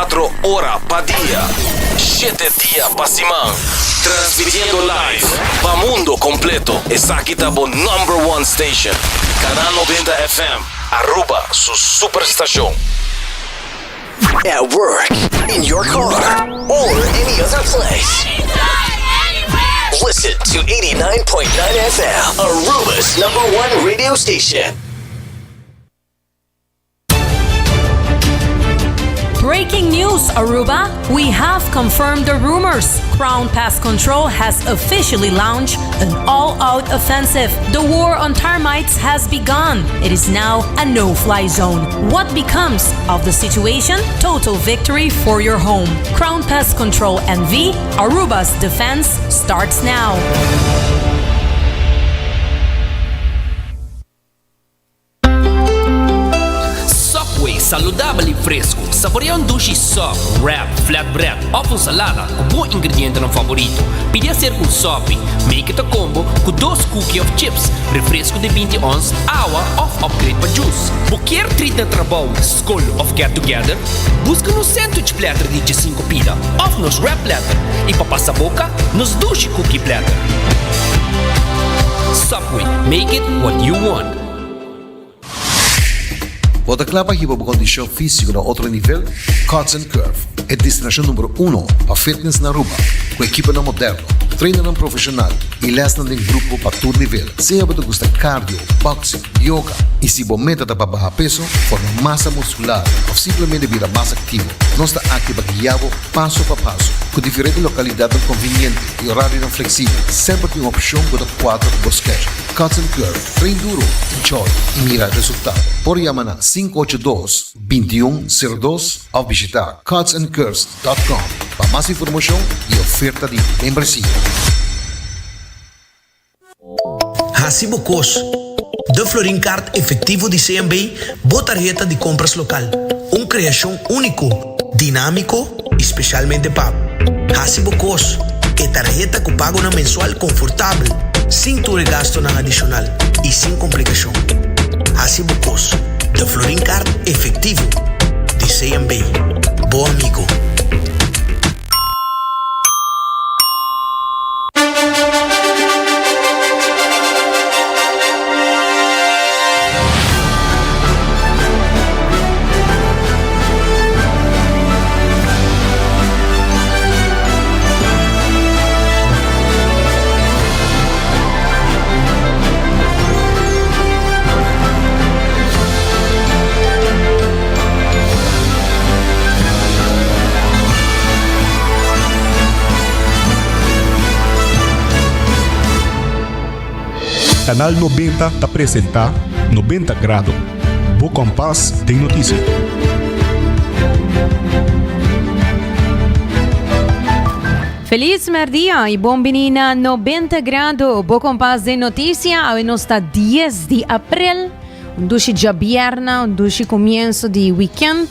24 ora pa dia, shete dia pa siman. Transmitiendo live pa mundo completo. Esaki ta bo number one station. Canal 90 FM, Aruba su superstacion. At work, in your car, or any other place. Listen to 89.9 FM, Aruba's number one radio station. Breaking news, Aruba! We have confirmed the rumors. Crown Pest Control has officially launched an all-out offensive. The war on termites has begun. It is now a no-fly zone. What becomes of the situation? Total victory for your home. Crown Pest Control NV, Aruba's defense starts now. Subway, saludabel y fresco. Saborea un dushi sub, wrap, flatbread of un salada cu bo ingredientenan favorito. Pidi hacer un sopi. Make it a combo cu dos cookie of chips, refresco di binti ons, awa of upgrade pa juice. Bo kier treat na trabou, scol of get together? Busca nos sandwich platter di djesinco pida of nos wrap platter y pa pasa boca, nos dushi cookie platter. Subway, make it what you want. Bo ta kla pa hiba bo kondishon físiko na otro nivel? Cuts and Curve, e destinashon numero uno pa fitness na Aruba, ku ekiponan moderno, trainernan profeshonal i lèsnan den grupo pa tur nivel. Sea bo ta gusta cardio, boxing, yoga i si bo meta ta pa baha peso, forma masa muskular òf simplemente bira mas aktivo, nos ta aki pa guia bo paso pa paso. Ku diferente lokalidatnan konviniente i orarionan fleksibel, semper tin un opshon ku ta kuadra ku bo schedule. Cuts and Curve, train duro, enjoy i mira resultado. Por yama na 582 2102 òf bishita cutsandcurves dot com pa mas informashon i oferta di membresia. Hasi bo kos. De Florin Card Efectivo di CMB, bo tarheta di compras local. Un creacion unico, dinamico y specialmente pa bo. Hasi bo kos. E tarheta cu pagonan mensual confortabel, sin tur e gastonan adicional y sin complicacion. Hasi bo kos. De Florin Card Efectivo di CMB. Bo amigo. Canal 90 ta presenta 90 Grado, bo kompas den noticia. Feliz merdia y bon bini na 90 Grado, bo kompas den noticia. Awe nos ta 10 di april, un dushi djabierna, un dushi comienzo di weekend.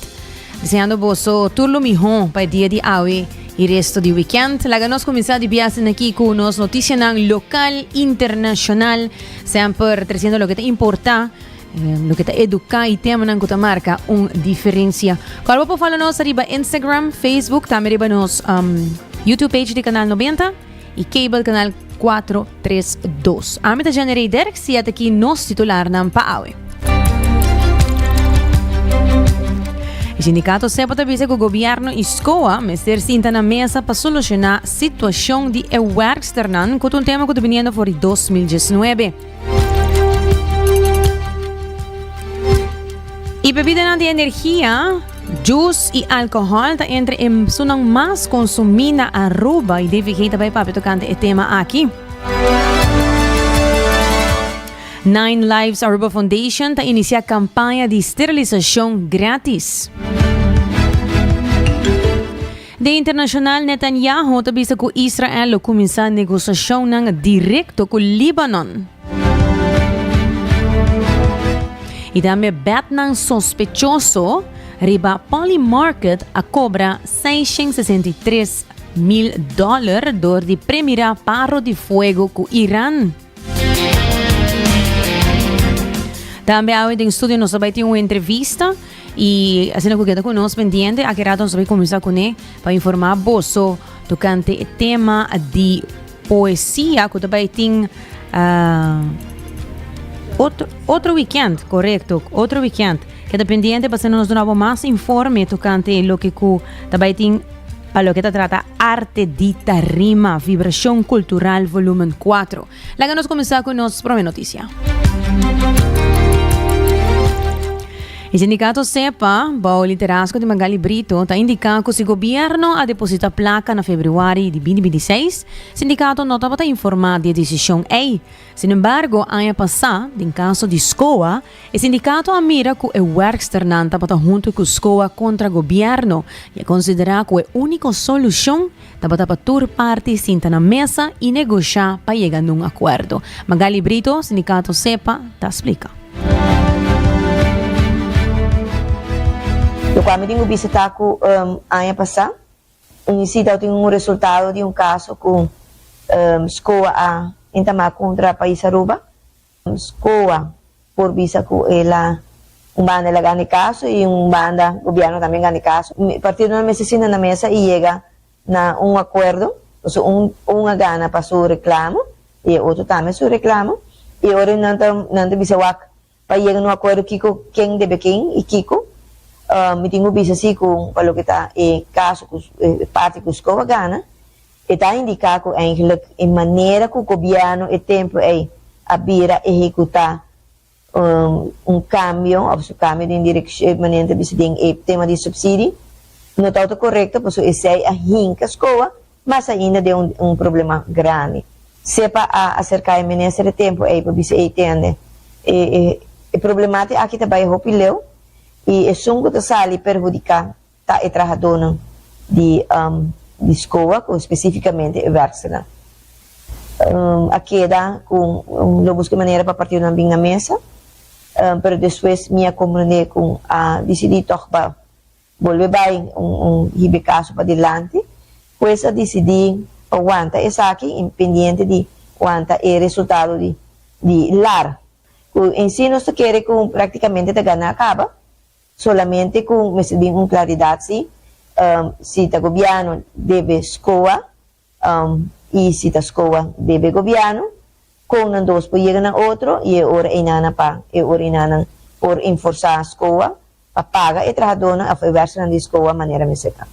Deseando boso tur lo mihó pa e dia di awe i resto di weekend. Laga nos kuminsá di biasen aki ku nos notisianan lokal, internashonal, semper tresiendo loke ta importá, loke ta eduká i temanan ku ta marka un diferensia. Kòrda bo por follow nos riba Instagram, Facebook, tambe riba nos YouTube page di Kanal 90 i Cable Kanal 432. Ami ta Jenny Rey Derks i at aki nos titularnan pa awe. E sindicato SEPO ta bisa cu gobierno y SCOA mester sinta na mesa pa soluciona situacion di e werksternan cu ta un tema cu ta biniendo for di 2019. Y bebidanan di energia, juice y alcohol ta entre e sunan mas consumi na Aruba y DVG ta bay papia tocante e tema aki. Nine Lives Aruba Foundation ta inicia campaña di sterilisacion gratis. Den internacional Netanyahu ta bisa cu Israel lo cuminsa negociacionnan directo cu Libanon. Y tambe betnan sospechoso riba Polymarket a cobra 663 mil dollar door di premira paro di fuego cu Iran. Tambe awe den studio nos ta bai tin un entrevista. Y asina cu keda cu nos pendiente, aki rato nos ta bay cuminsa cune pa informa boso tocante e tema di poesia cu ta bay tin uh, otro, otro weekend, correcto, otro weekend. Keda pendiente pa asina nos duna bo mas informe tocante loke cu ta bay tin pa loke ta trata arte di tarima, vibracion cultural volumen 4. Laga nos kuminsá ku nos promé notisia. E sindikato SEPA, bou liderazgo di Magali Brito, ta indiká ku si gobièrnu a depositá plaka na febrüari di 2026, sindikato no tabata informá di e desishon ei. Sinembargo, aña pasá, den kaso di SCOA, E sindikato a mira ku e wèrksternan tabata huntu ku SCOA kontra gobièrnu i a konsiderá ku e úniko solushon tabata pa tur parti sinta na mesa i negoshá pa yega na un akuerdo. Magali Brito, sindikato SEPA, ta splika. Lokual mi tin ku bisa ta ku aña pasá un si tabatin un resultado di un kaso ku SCOA a entamá kontra pais Aruba. SCOA por bisa cu el a un banda el a gana e caso y un banda gobierno tambe gana e caso. Partidonan mester sinta na mesa y yega na un acuerdo, pasobra un un a gana pa su reclamo y e otro tambe su reclamo y ora nan ta nan ta bisa wak pa yega na un acuerdo kico ken debe ken y kico. Mi tin cu bisa si cu pa loke ta e caso cu e parti cu SCOA gana E ta indiká ku eigenlijk e manera ku gobièrnu e tempu ei a bira ehekutá un kambio òf su kambio den direkshon, manera ta bisa den e tema di supsidi, no tabata korekto pasobra esei a hinka skoa mas ainda den un problema grandi. Sepa a aserká e minister e tempu ei pa bisa ei tende e e problemátik aki ta bai hopi leu i esun ku ta sali perhudiká ta e trahadónan di di SCOA ku spesífikamente e wèrksternan. A keda ku lo buska manera pa partidonan bin na mesa, pero despues mi a komprendé ku a disidí tòg pa bolbe bai un hiba e kaso padilanti. Pues a disidí pa wanta esaki independiente di wanta e resultado di di lar ku en si nos ta kere ku práktikamente ta gana kaba. Solamente cu mester bin un claridad si, si ta gobierno debe SCOA y si ta SCOA debe gobierno, con nan dos por yega na otro y e ora eynana pa e ora eynanan por enforsa SCOA pa paga e trahadornan of e werksternan di SCOA manera mester ta.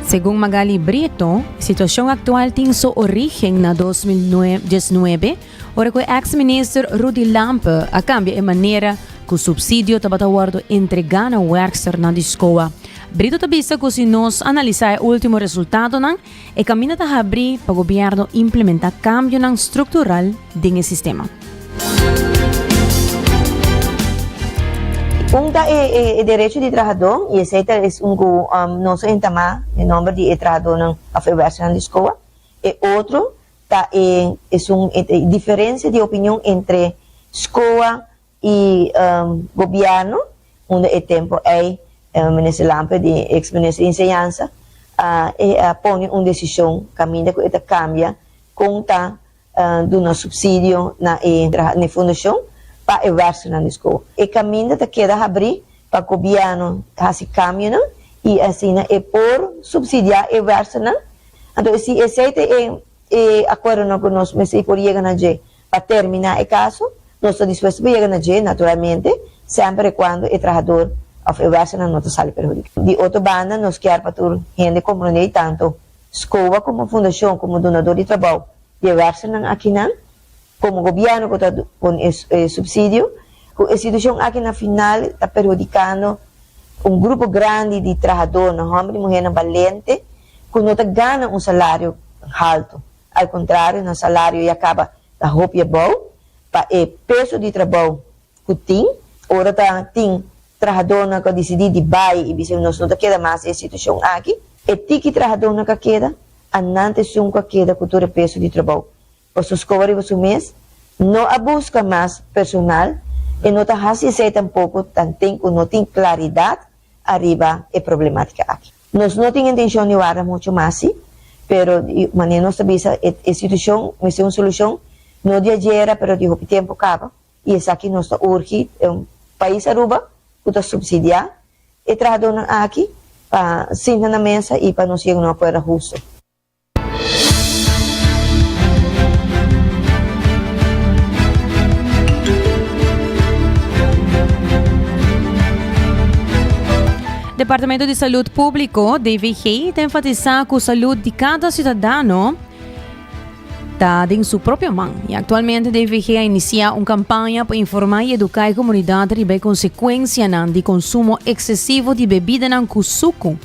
Segun Magali Brito, e situacion actual tin su origen na 2019, Ora ku e eks minister Rudy Lampe a kambia e manera ku supsidio tabata wòrdu entregá na wèrksternan di SCOA. Brito ta bisa ku si nos analisá e último resultatonan, e kaminda ta habrí pa gobièrnu implementá kambionan struktural den e sistema. Un ta e derecho di trahadó i esei ta esun ku nos a entamá den nòmber di e trahadónan òf e wèrksternan di SCOA. E otro ta e esun e diferencia di opinion entre SCOA y gobierno unda e tempo ey Minister Lampe di ex Minister di Enseñansa a a pone un decision caminda cu e ta cambia con ta duna subsidio na e na e fundacion pa e werksternan di SCOA. E caminda ta keda habri pa gobierno haci cambionan y asina e por subsidia e werksternan Anto si esei ta e e akuerdonan ku nos mester por yega na dje pa terminá e kaso, nos ta dispuesto pa yega na dje, naturalmente, semper e kuando e trahador òf e wèrksternan no ta sali perhudiká. Di otro banda, nos kier pa tur hende komprondé i tantu SCOA komo fundashon komo dunador di trabou di e wèrksternan akinan, komo gobièrnu ku ta pone e supsidio, ku e situashon aki na final ta perhudikando un grupo grandi di trahadornan, hòmber i muhernan balente, ku no ta gana un salario haltu. Al kontrario, nan salario ya kaba ta hopi abou pa e peso di trabou ku tin. Ora ta tin trahadónan ku a disidí di bai i bisa nos no ta keda mas e situashon aki, e tiki trahadónan ku a keda, a nan ta esun ku a keda ku tur e peso di trabou. Pasobra skoba riba su mes no a buska mas personal. E no ta hasi esei tampoko tanten ku no tin klaridat ariba e problematika aki. Nos no tin intenshon di warda muchu mas si, pero di manera nos ta bisa e e situashon mester un solushon no di ayera pero di hopi tempu kaba i esaki nos ta urgi pais Aruba ku ta supsidiá e trahadónan aki pa sinta na mesa i pa nos yega na un akuerdo hustu. Departamento di Salud Público, DVG, ta enfatisa ku salud di kada siudadano ta den su propio man. I aktualmente DVG a inisiá un kampaña pa informá i eduká e komunidat riba e konsekuensianan di konsumo eksesivo di bebidanan ku suku.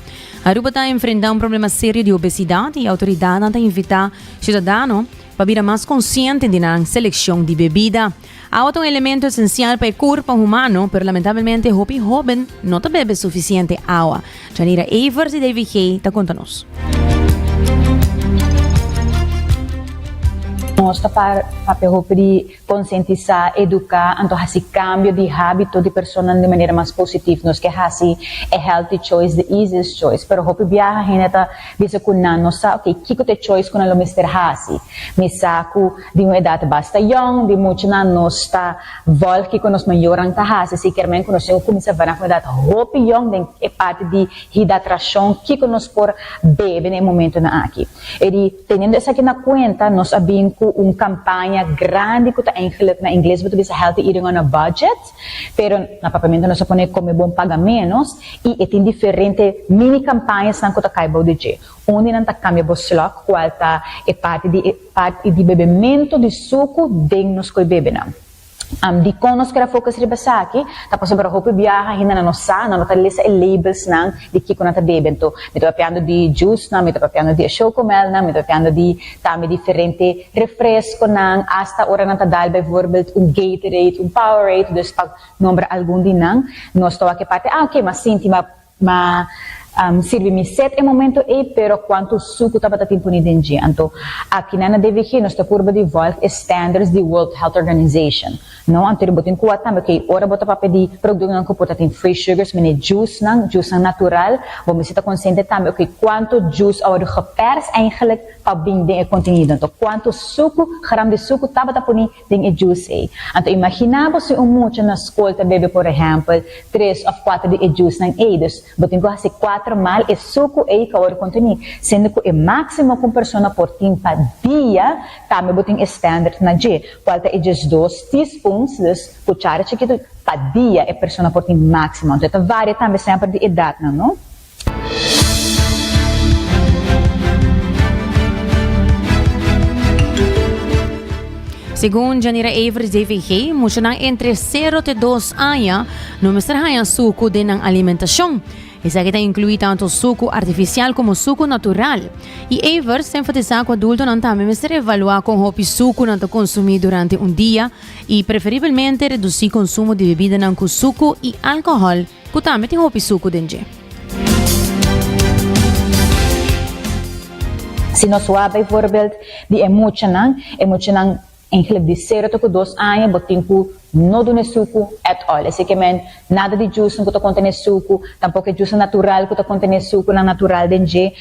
Aruba ta enfrentá un problema serio di obesidat i outoridatnan ta invitá siudadano pa bira mas konsiente di nan selekshon di bebida. Awa ta un elemento esensial pa e kurpa humano, pero lamentabelmente hopi hóben no ta bebe sufisiente awa. Janira Evers di DVG ta konta nos. Nos ta papia hopi di Konsientisá, eduká, anto hasi kambio di hábito di personanan di manera mas positif. Nos ke hasi e healthy choice the easiest choice, pero hopi biaha hende ta bisa ku nan no sa ok kiko ta e choice ku nan lo mester hasi. Mi sa ku di un edat basta yòn di muchanan nos ta vòlg kiko nos mayornan ta hasi, si kermen ku nos tin ku kuminsá vanaf un edat hopi yòn den e parti di hidatrashon kiko nos por bebe na e momentunan aki. E di, Teniendo esaki na cuenta, nos a bin cu un campaña grandi cu ta eigenlijk na ingles bo ta bisa Healthy Eating on a Budget, pero na Papiamento nos a pone Come Bon Paga Menos, y e tin diferente mini campañasnan cu ta cay bou di dje. Un di nan ta Cambia Bo Slok, cual ta e parti di e parti di bebemento di sucu den nos coy bebenan. Dikon nos keda focus riba esaki? Ta pasobra hopi biaha hendenan no sa, nan no ta lesa e labelsnan di kiko nan ta bebe. Anto, mi ta papiando di juicenan, mi ta papiando di e chocomelnan, mi ta papiando di tambe diferente refresconan, hasta ora nan ta dal bijvoorbeeld un Gatorade, un Powerade, dus pa nombra algun di nan, nos ta wak e parti, ah oke, m'a sinti m'a M'a sirbi mi set e momento ei, pero kuantu suku tabata tin puni den dje. Anto, akinan na DVG nos ta purba di volg e standards di World Health Organization. No? Anto bo tin ku wak tambe, oke, ora bo ta papia di produktonan ku por ta tin free sugars, mene juicenan, juicenan natural, bo mester ta konsiente tambe, oke, kuantu juice a wòrdu gepers eigenlijk pa bin den e kontenido. Anto, kuantu suku, gram di suku tabata puni den e juice ei. Anto imagina bo si un mucha na skol ta bebe por ehempel tres of kuater di e juice nan ei, dus bo tin ku hasi kuater mal e suku ei ku a wòrdu kontení, siendo ku e máksimo ku un persona por tin pa dia tambe bo tin e standard na dje, kual ta e diesdos teaspoons, dus kuchara chikitu pa dia e persona por tin máksimo. Anto e ta varia tambe semper di edatnan, no? Segun Janira Evers DVG, muchanan entre 0 te 2 aña no mester haña suku den nan alimentashon. Esaki ta inkluí tantu suku artifisial komo suku natural. I Evers ta enfatisá ku adultonan tambe mester evaluá kon hopi suku nan ta konsumí durante un dia i preferibelmente redusí konsumo di bebidanan ku suku i alkohòl Ku tambe tin hopi suku den dje. Si nos wak bijvoorbeeld di e muchanan, e muchanan eigenlijk di sero te ku dos aña bo tin ku no duna e suku at all. Esei ke men nada di juicenan ku ta kontené suku, tampoko e juicenan natural ku ta kontené sukunan natural den dje.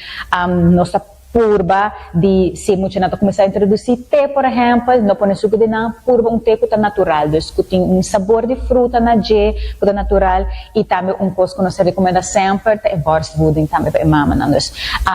Nos ta. Purba di si e muchanan ta kuminsá introdusí te, por ehèmpel, no pone suku den nan, purba un te ku ta natural, dus ku tin un sabor di fruta na dje ku ta natural i tambe un kos ku nos ta rekomendá semper ta e borstvoeding tambe pa e mamanan. Dus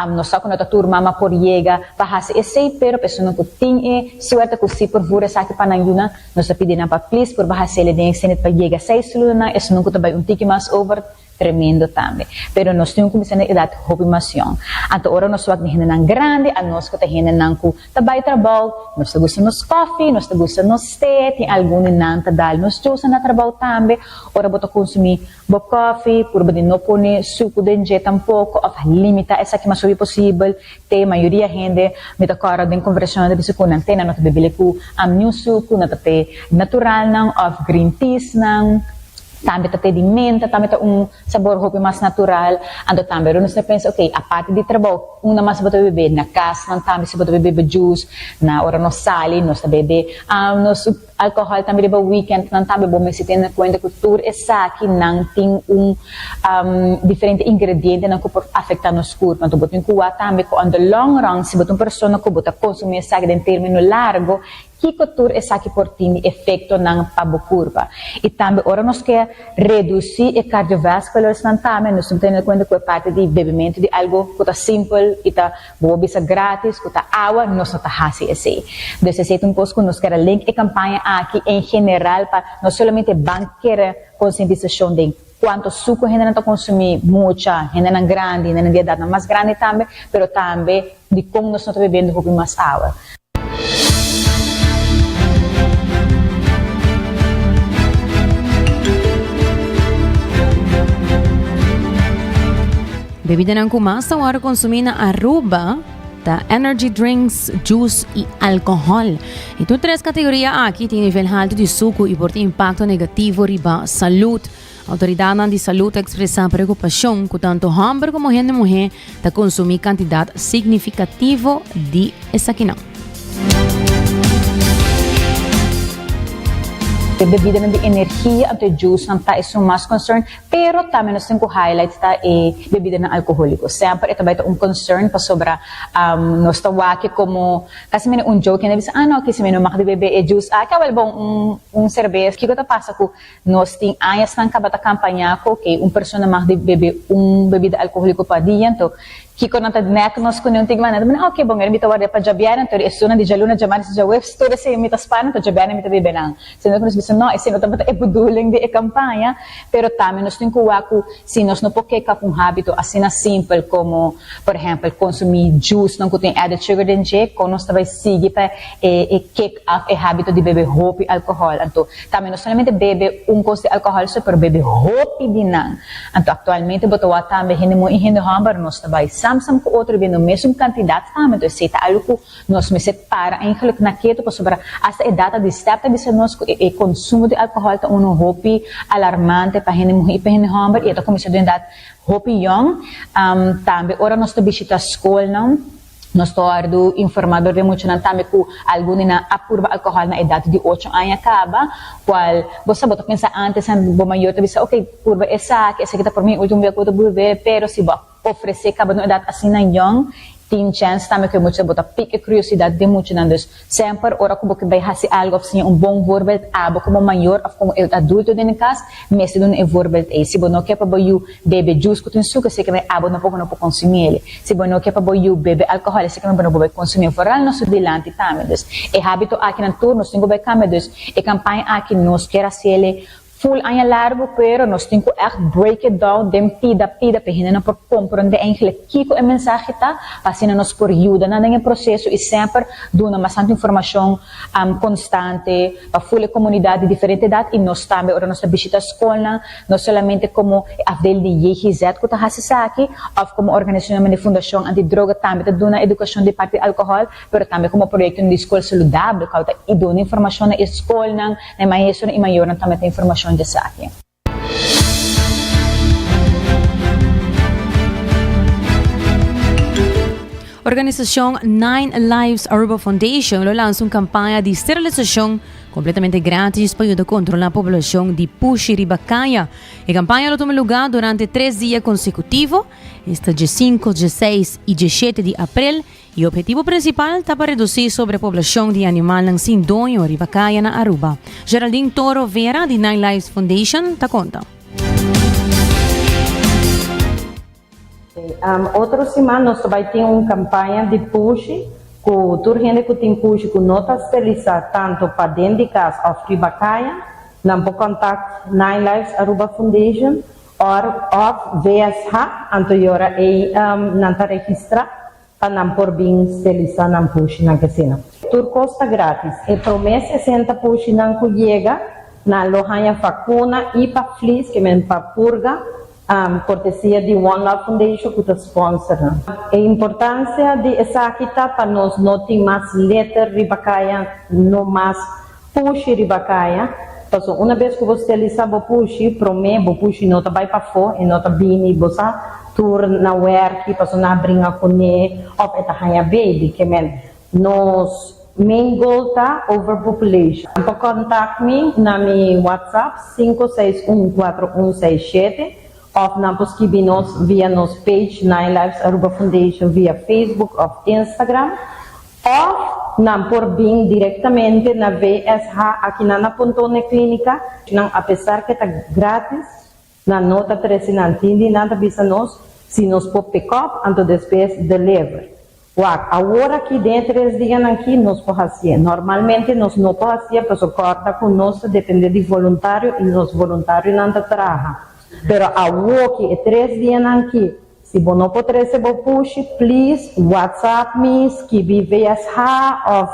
nos sa ku no ta tur mama por yega pa hasi esei, pero pa esunnan ku tin e suerte ku si por vur esaki pa nan yunan, nos ta pidi nan pa plis purba hasiel den extended pa yega seis lunanan, esunnan ku ta bai un tiki mas over, Tremendo tambe. Pero nos tin un kuminsá na edat hopi mas yòn. Anto ora nos wak di hendenan grandi, anos ku ta hendenan ku ta bai trabou, nos ta gusta nos kòfi, nos ta gusta nos te, tin algun di nan ta dal nos jusa na trabou tambe. Ora bo ta kunsumí bo kòfi, purba di no pone suku den dje tampoko òf limitá esaki mas hopi posibel. Te mayoria hende mi ta kòrda den konversashonnan ta bisa ku nan te nan no ta bebele ku niun suku, nan ta te naturalnan òf green teasnan. Tambe ta te di menta, tambe ta un sabor hopi mas natural. Anto tambe ora nos ta pensa, ok, aparte di trabou, unda mas bo ta bebe? Na kasnan tambe si bo ta bebe juice. Na ora nos sali, nos ta bebe nos. alcohol tambe riba weekend nan tambe bo mester tene cuenta cu tur esaki nan tin un diferente ingredientenan cu por afecta nos curpa. Anto bo tin cu wak tambe cu on the long run si bo ta un persona cu bo ta consumi esaki den termino largo Kiko tur esaki por tin di efektonan pa bo kurpa? I tambe ora nos ke redusí e cardiovascularsnan tambe nos tin ku tene kuenta ku e parti di bebementu di algu ku ta simpel i ta bo por bisa gratis ku ta awa nos no ta hasi esei. Dus esei ta un kos ku nos kere link e kampaña aki en general pa no solamente ban kere konsientisashon den kuantu suku hendenan ta konsumí, mucha, hendenan grandi, hendenan di edatnan mas grandi tambe, pero tambe dikon nos no ta bebiendo hopi mas awa. Bebidanan ku mas ta wòrdu konsumí na Aruba ta energy drinks, juice i alkohòl. E tur tres kategoria aki tin nivel haltu di suku i por tin impakto negativo riba salud. Outoridatnan di salud ta ekspresá preokupashon ku tantu hòmber komo hende muhé ta konsumí kantidat signifikativo di esakinan. E bebidanan di energia anto e juicenan ta esun mas concern, pero tambe nos tin cu highlight ta e bebidanan alcoholico. Semper e ta bay ta un concern pasobra nos ta wak como casi mene un joke hende bisa ah no kisi mi no mag di bebe e juice aki awel bon un un cerbes kico ta pasa cu Nos tin añasnan kaba ta kampañá ku oke un persona mag di bebe un bebida alkohóliko pa dia, anto kiko nan ta nèk nos kuné un tiki manera? Nan ta manda, oke bon, mi ta ward'é pa djabièrnè, anto esunnan di djaluna, djamartes i djaweps tur esei mi ta spar, anto djabièrnè mi ta bebe nan. Siendo ku nos bisa no, esei no tabata e bedoeling di e kampaña, pero tambe nos tin ku wak ku si nos no por keka ku un hábito asina simpel komo por ehèmpel konsumí juicenan ku tin added sugar den dje, kon nos ta bai sigui pa e kick af e hábito di bebe hopi alkohòl? Anto Tambe no solamente bebe un kos di alkohòl so, pero bebe hopi di nan. Anto aktualmente bo ta wak tambe hende muhé i hende hòmber nos ta bai sam sam ku otro bebiendo mesun kantidat tambe. Anto esei ta algu ku nos mester para eigenlik na ketu pasobra asta e data di step ta bisa nos ku e konsumo di alkohòl ta unu hopi alarmante pa hende muhé i pa hende hòmber i e ta kuminsá den edat hopi yòn. Tambe ora nos ta bishita skolnan. Nos ta wòrdu informá dor di e muchanan tambe ku algun di nan a purba alkohòl na edat di ocho aña kaba, kual bo sa bo ta pensa ántes bo mayor ta bisa oke purba esaki, esaki ta promé i último bia ku bo ta bebe, pero si bo a ofresé kaba na un edat asina yòn tin chèns tambe ku e mucha bo ta pik e kuriosidat di e muchanan. Dus semper ora ku bo ke bai hasi algu òf siña un bon voorbeeld abo komo mayor òf komo e adulto den e kas mester duna e voorbeeld ei. Si bo no ke pa bo yu Bebe juice ku tin suka esei ke men abo no poko no por konsumí el. Si bo no ke pa bo yu bebe alkohòl esei ke men bo no por bai konsumí. Foral nos su dilanti tambe. Dus e hábito aki nan tur nos tin ku bai kambia. Dus e kampaña aki nos kier hasi el ful aña largu pero nos tin ku ègt break it down den pida pida pa e hendenan por komprondé eigentlik kiko e mensahe ta pa asina nos por yuda nan den e proseso i semper duna mas tantu informashon konstante pa ful e komunidat di diferente edat i nos tambe ora nos ta bishita skolnan No solamente komo e afdeling di JGZ ku ta hasi esaki, òf komo organisashonnan di Fundashon Anti Droga tambe ta duna edukashon di parti di alkohòl, pero tambe komo proyektonan di skol saludabel ku ta duna informashon na e skolnan, na e maestronan i mayornan tambe ta informashon di esaki. Organisashon Nine Lives Aruba Foundation lo lansa un kampaña di sterilisashon Completamente gratis pa yuda controla poblacion di pushi riba caya. E campaña lo tuma lugar durante tres dia consecutivo, esta dje cinco, dje seis y dje shete di april, y objetivo principal ta pa reduci sobrepoblacion di animalnan sin doño riba caya na Aruba. Geraldine Toro Vera di Nine Lives Foundation ta conta. Otro siman nos ta bai tin un kampaña di pushi ku tur hende ku tin pushi ku no ta stelisá tantu paden di kas òf riba kaya, nan por kontakt Nine Lives Aruba Foundation or òf VSH, anto e ora ei nan ta registrá pa nan por bin stelisa nan pushinan kesina. Tur kos ta gratis. E promé 60 pushinan ku yega, nan lo haña vakuna i pa flis, ke men pa purga, kortesia di One Love Foundation ku ta sponsor nan. E importansia di esaki ta pa nos no tin mas letter riba kaya, no mas Pushi riba kaya, paso una bes ku bo stelisa bo pushi, promé bo pushi no ta bai pafó, e no ta bini bo sa tur na wèrki paso nan a bringa kuné òf e ta haña baby. Ke men nos. main goal ta overpopulation. Nan por contact mi na mi WhatsApp 5614167 of nan por skibi nos via nos page Nine Lives Aruba Foundation via Facebook of Instagram of nan por bin directamente na VSH akinan na Pontone Clinica. Nan apesar ke ta gratis Nan no ta trece nan tin di nan ta bisa nos si nos por pick up anto despues deliver. Wak, awor aki den e tres dianan aki nos por hacié. Normalmente nos no por hacié paso corda cu nos ta depende di voluntario y nos voluntarionan ta traha. Pero awoki e tres dianan aki si bo no por trece bo pushi please whatsapp mi, skibi VSH of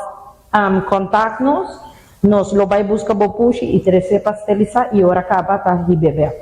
contact nos. Nos lo bai buska bo pushi i tres'é pa stelisá i ora kaba ta hib'é bèk.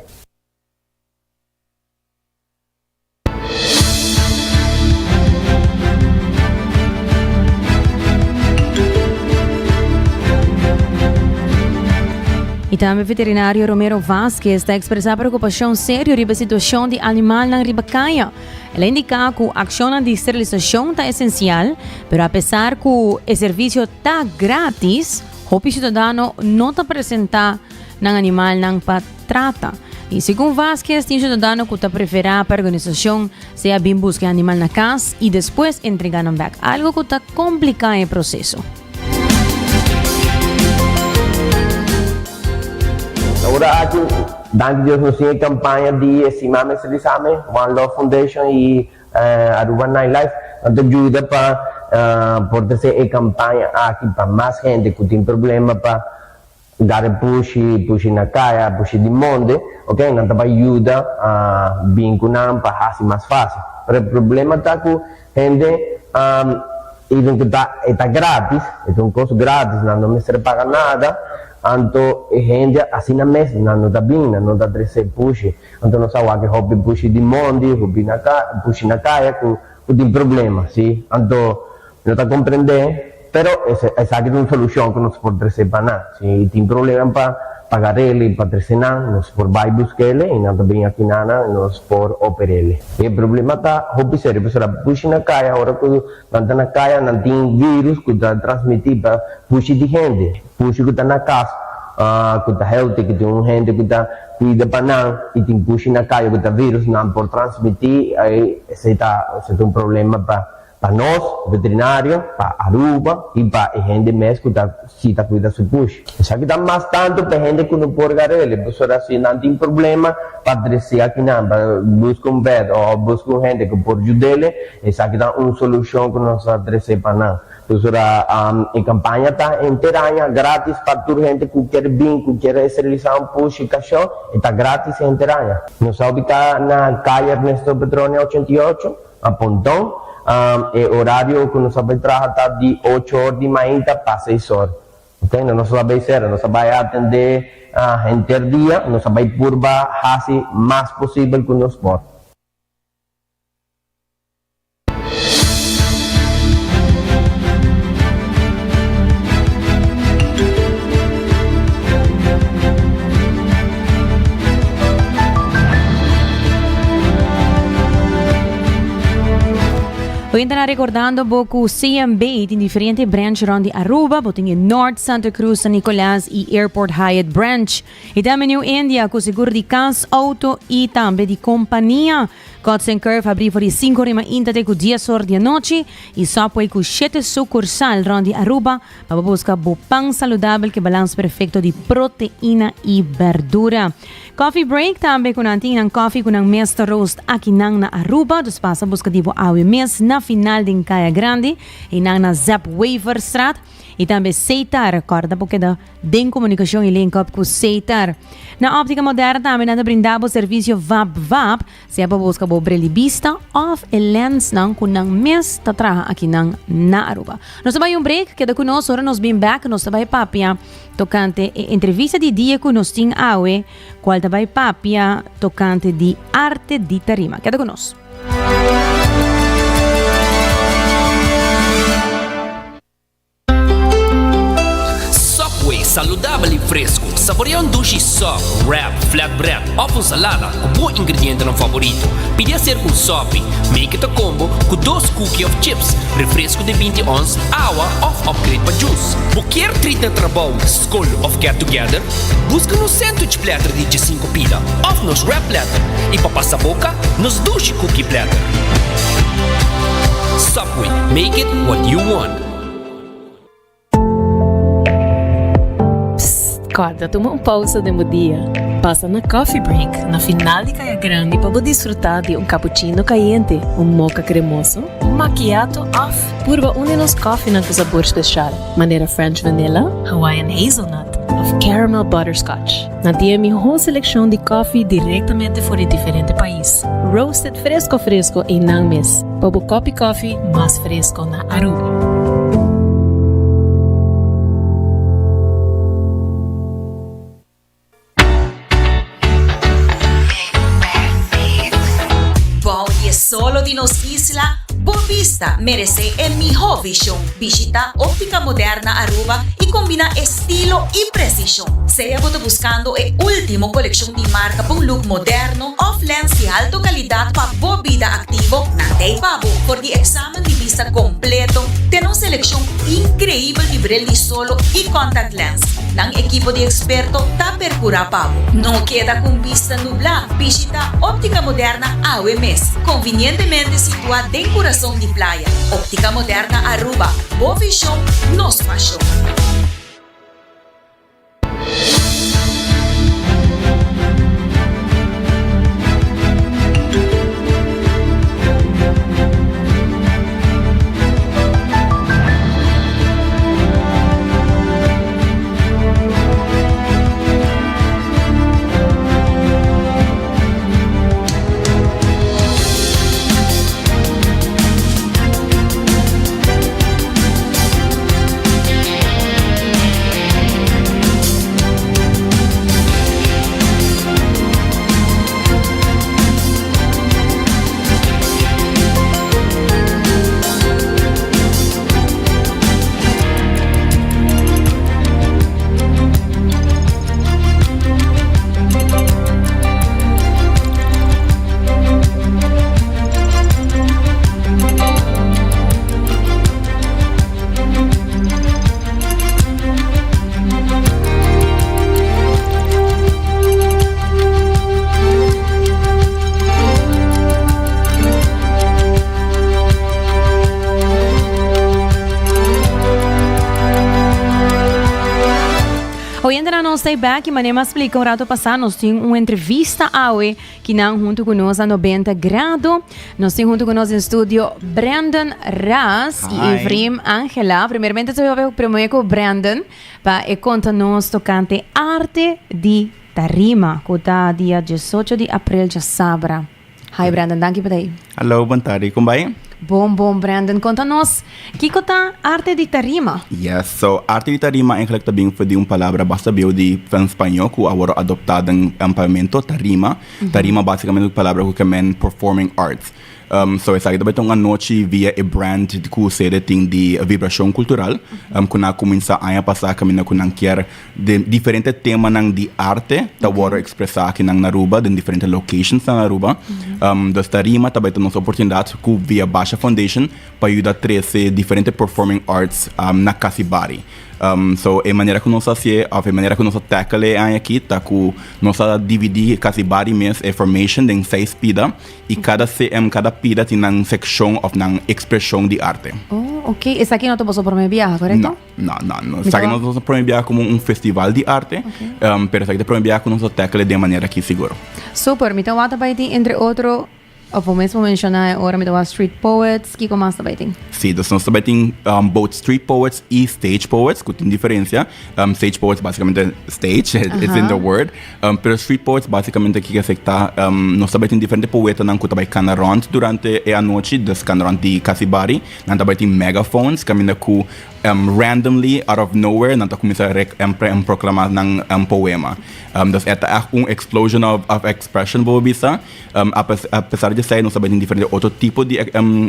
I tambe veterinario Romero Vazquez ta ekspresá preokupashon serio riba e situashon di animalnan riba kaya. El a indiká ku akshonnan di sterilisashon ta esensial, pero apesar ku e servisio ta gratis, hopi ciudadano no ta presenta nan animalnan pa trata. Y segun Vazquez, tin ciudadano cu ta prefera pa organisacion sea bin busca e animal na cas y despues entrega nan bek, algo cu ta complica e proceso. Ora aki, danki Dios nos tin e campaña di e Siman Mester Bisame, One Love Foundation y Aruba Night Life nan ta yuda pa por trese e campaña aki pa mas hende cu tin problema pa gare pushi, pushi na caya, pushi di monde, ok, nan ta bay yuda bin cu nan pa haci mas facil. Pero e problema ta cu hende even cu ta e ta gratis, e ta un cos gratis, nan no mester paga nada, anto e hende asina mes nan no ta bin, nan no ta trese pushi. Anto nos a wak e hopi pushi di mondi, hopi na ka, pushi na kaya ku ku tin problema, si. Anto no ta komprendé, pero esaki ta un solushon ku nos por trese pa nan. Si tin problema pa pagar'el i pa trese nan, nos por bai busk'el i nan ta bini aki na nan i nos por oper'el. E problema ta hopi serio, pasobra pushi na kaya ora ku nan ta na kaya nan tin virus ku ta transmití pa pushi di hende. Pushi ku ta na kas ku ta healthy, ku tin un hende ku ta kuida pa nan i tin pushi na kaya ku ta virus, nan por transmití, esei ta esei ta un problema pa pa nos veterinario, pa Aruba i pa e hende mes ku ta si ta kuida su pushi. Esaki ta mas tantu pa e hende ku no por gar'el, pasobra si nan tin problema pa dres'é akinan, pa buska un vet o buska un hende ku por yud'el, esaki ta un solushon ku nos ta dres'é pa nan. Pasobra e campaña ta henter aña gratis pa tur hende cu kier bin, cu kier esterilisa un pushi cacho, e ta gratis henter aña. Nos a ubica na Calle Ernesto Petronia 88, na Ponton. E horario cu nos a bay traha ta di ocho or di mainta pa seis or. Ok, no nos a bay cera, nos a bay atende henter dia, nos a bay purba haci mas posibel cu nos por. Oyente recordando bo cu CMB tin diferente branch rond di Aruba, bo tin e North Santa Cruz, San Nicolas y Airport Hyatt branch. Y tambe New India cu seguro di cas, auto y tambe di compania. Cuts and Curve habrí for di sinku ora mainta te ku dies or di anochi i Subway ku shete sukursal rònt di Aruba pa bo buska bo pan saludabel ku e balans perfekto di proteina i bèrdura. Coffee Break tambe ku nan tin nan kòfi ku nan mes ta roast akinan na Aruba, dus pasa buska di bo awe mes na final den Kaya Grandi i nan na Zep Weverstraat i tambe Seitar. Kòrda bo keda Den komunikashon i link up ku Setar. Na Optica Moderna tambe nan ta brinda bo servisio vap vap, sea pa buska bo bril di bista òf e lensnan ku nan mes ta traha akinan na Aruba. Nos ta bai un break, keda ku nos, ora nos bin bèk nos ta bai papia tokante e entrevista di dia ku nos tin awe, kual ta bai papia tokante di arte di tarima. Keda ku nos. Subway, saludabel y fresco. Saborea un dushi sub, wrap, flatbread of un salada cu bo ingredientenan favorito. Pidi acerca un sopi, make it a combo cu dos cookie of chips, refresco di 20 ons, awa of upgrade pa juice. Bo kier treat na trabou, scol of get together? Busca nos sandwich platter di 15 pida of nos wrap platter y pa pasa boca, nos dushi cookie platter. Subway, make it what you want. Psst, kòrda tuma un pousa den bo dia. Pasa na Coffee Break na final di Kaya Grandi pa bo disfrutá di un cappuccino kayente, un mocha kremoso, un macchiato òf purba un di nos kòfinan ku sabor speshal, manera French vanilla, Hawaiian hazelnut òf caramel butterscotch. Nan tin e mihó selekshon di kòfi direktamente for di diferente pais, roasted fresko fresko einan mes. Pa bo kopi kofi mas fresco na Aruba. Bou di e solo di nos isla, bo bista merece e miho vision. Bishita Optica Moderna Aruba y combina estilo y precision. Sea bo ta buscando e ultimo coleccion di marca pa un look moderno, Of lens di alto calidad pa bo bida activo, nan t'ei pa bo. For di examen di bista completo te nos seleccion increibel di bril di solo y contact lens, nan ekipo di experto ta percura pa bo. No keda cu un bista nubla, bishita Optica Moderna awe mes, convinientemente situa den curason di playa. Optica Moderna Aruba, bo vision, nos pasion. Oyentenan nos ta back y manera mi a splica un rato pasa nos tin un entrevista awe Kinan huntu ku nos a 90 grado. Nos tin huntu ku nos den studio Brandon Ras i Hi. Efraim Angela. Primeramente te voy promé ku Brandon pa e konta nos tokante arte di tarima ku ta dia 18 di aprel djasabra. Hi Brandon, danki pa ta ei. Hallo, bon tardi. Kon bai? Bon bon Brandon, konta nos kiko ta arte di tarima? Yes, so arte di tarima eigenlijk ta bin for di un palabra basta bieu di van spañó ku a wòrdu adoptá den papiamento, tarima. Tarima básicamente un palabra ku ke men performing arts. So esaki ta bai ta un anochi via e brand ku sede tin di Vibrashon Kultural ku nan a kuminsá aña pasá kaminda ku nan kier Den diferente temanan di arte ta wòrdu ekspresá akinan na Aruba, den diferente locations na Aruba. Dus Tarima ta bai ta nos oportunidat ku via Basha Foundation pa yuda trese diferente performing arts na Casibari. So e manera ku nos a hasié òf e manera ku nos a tackle e aña aki ta ku nos a dividí Casibari mes e formation den seis pida i kada CM, kada pida tin nan sekshon òf nan ekspreshon di arte. Oh, ok. Esaki no ta boso promé biaha, korekto? No. No, no, no. Esaki nos nos prome biaha como un festival di arte, um, pero esaki ta prome biaha cu nos ta tackle den manera aki seguro. Super, mi ta wak ta bai tin entre otro, of bo mesmo menciona e ora mi ta wak street poets, kico mas ta bai tin? Si, dus nos ta bai tin um, both street poets y stage poets, cu tin diferencia. Um, stage poets basicamente stage, it's in the word. Um, pero street poets basicamente kico esaki ta, um, nos ta bai tin diferente poetanan cu ta bai cana rond durante e anochi, dus cana rond di Casibari. Nan ta bai tin megaphones caminda cu randomly out of nowhere nan ta cuminsa proclama nan poema. Dus e ta echt un explosion of expression bo por bisa. A pesar di. di esei nos ta bai tin diferente otro tipo di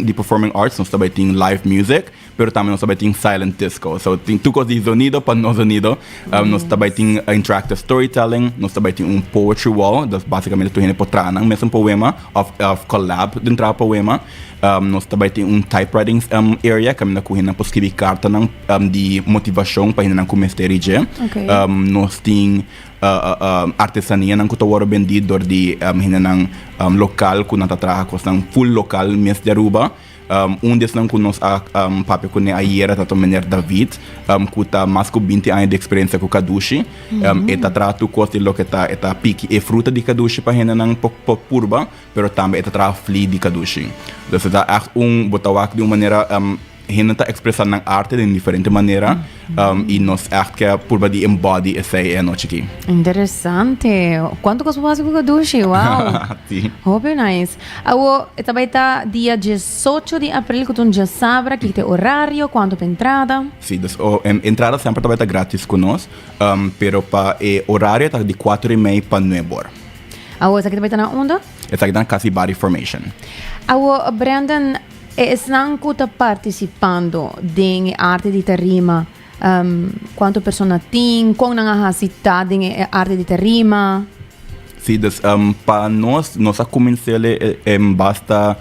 di performing arts, nos ta bai tin live music, pero tambe nos ta bai tin silent disco. So tin tur kos di zonido pa no zonido. Nos ta bai tin interactive storytelling, nos ta bai tin un poetry wall, dus basikamente tur hende por traha nan mesun poema òf òf collab den traha poema. Nos ta bai tin un typewriting area kaminda ku hendenan por skibi kartanan di motivashon pa hendenan ku mester di dje. Nos tin artesanianan ku ta wòrdu bendí dor di hendenan lokal ku nan ta traha kosnan full lokal mes di Aruba. Un di esnan ku nos a papia kuné ayera ta meneer David ku ta mas ku binti aña di eksperensia ku kadushi. E ta traha tur kos di loke ta e ta piki e fruta di kadushi pa hendenan por purba, pero tambe e ta traha fli di kadushi. Dus e ta ègt un bo ta wak di un manera Hende ta expresa nan arte den diferente manera y nos echt ke purba di embody esey e anochi aki. Interesante. Cuanto cos bo haci cu Kadushi? Wow. Si. Hopi nice. Awo, e ta bay ta dia diesocho di april cu ta un diasabra. Kiko ta e horario? Cuanto pa entrada? Si, dus entrada semper ta bay ta gratis cu nos, pero pa e horario ta di cuatro y mei pa nuebe or. Awo, esaki ta bay ta na unda? Esaki ta na Casibari Formation. Awo, Brandon, E esnan ku ta partisipando den e arte di tarima, kuantu persona tin, kon nan a hasi ta den e arte di tarima? Sí, dus pa nos, nos a kumins'é basta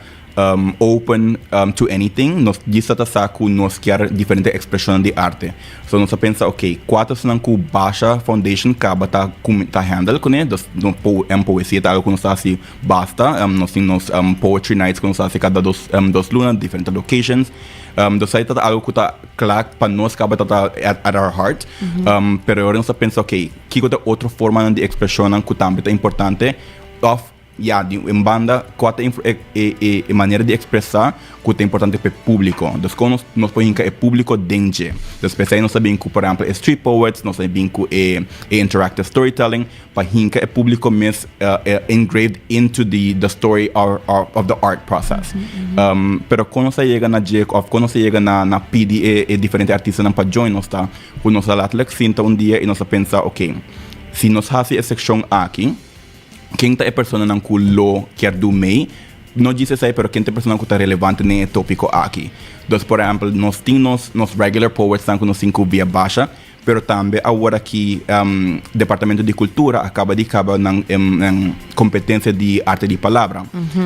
open to anything. Nos djis ta sa ku nos kier diferente ekspreshonnan di arte. So nos a pensa, ok, kua ta esnan ku Basha Foundation kaba ta ta handle kuné? Dus poesia ta algu ku nos ta hasi Basta, nos tin nos poetry nights ku nos ta hasi kada dos dos luna, diferente locations. Dus esei ta algu ku ta kla pa nos kaba ta ta at our heart. Pero ora nos ta pensa, ok, kiko ta otro formanan di ekspreshonnan ku tambe ta importante? Òf ya, di un banda, kua ta e e e manera di ekspresá ku ta importante pa e públiko? Dus kon nos nos por hinka e públiko den dje? Dus p'esei nos ta bin ku, por ehèmpel, e street poets, nos ta bin ku e e interactive storytelling. Pa hinka e publico mes engraved into the the story of the art process. Pero kon nos a yega na dje of kon nos a yega na na pidi e e diferente artistanan pa join nos ta ku nos a latelijk sinta un dia i nos a pensa ok si nos hasi e sekshon aki ken ta e personanan ku lo kier do mei no djis esei pero ken ta e personanan ku ta relevante den e topiko aki. Dus por ehempel nos tin nos nos regular poetsnan ku nos tin ku via basha Pero tambe awor aki Departamento di Cultura a caba di caba nan competencia di arte di palabra.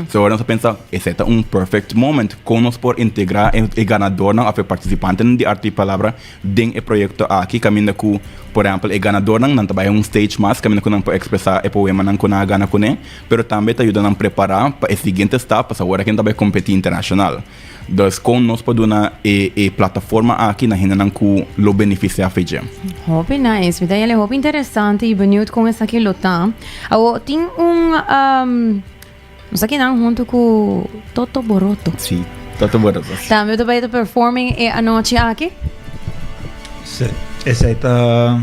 So awor nos a pensa esei ta un perfect moment con nos por integra e ganadornan of e participantenan di arte di palabra den e proyecto aki caminda cu por ehempel e ganadornan nan ta bay un stage mas caminda cu nan por expresa e poemanan cu nan a gana cune pero tambe ta yuda nan prepara pa e siguiente stap pasobra awor aki nan ta bay competi internacional. Dus kon nos por duna e e plataforma aki na hendenan ku lo benefisiá fe dje? Hopi nice. Mi ta yele hopi interesante y benieuwd kon esaki lo ta. Awo tin un nos a kinan hunto ku Toto Boroto. Sí, Toto Boroto. Tambe ta bai ta performing e anochi aki? Sí, esei ta.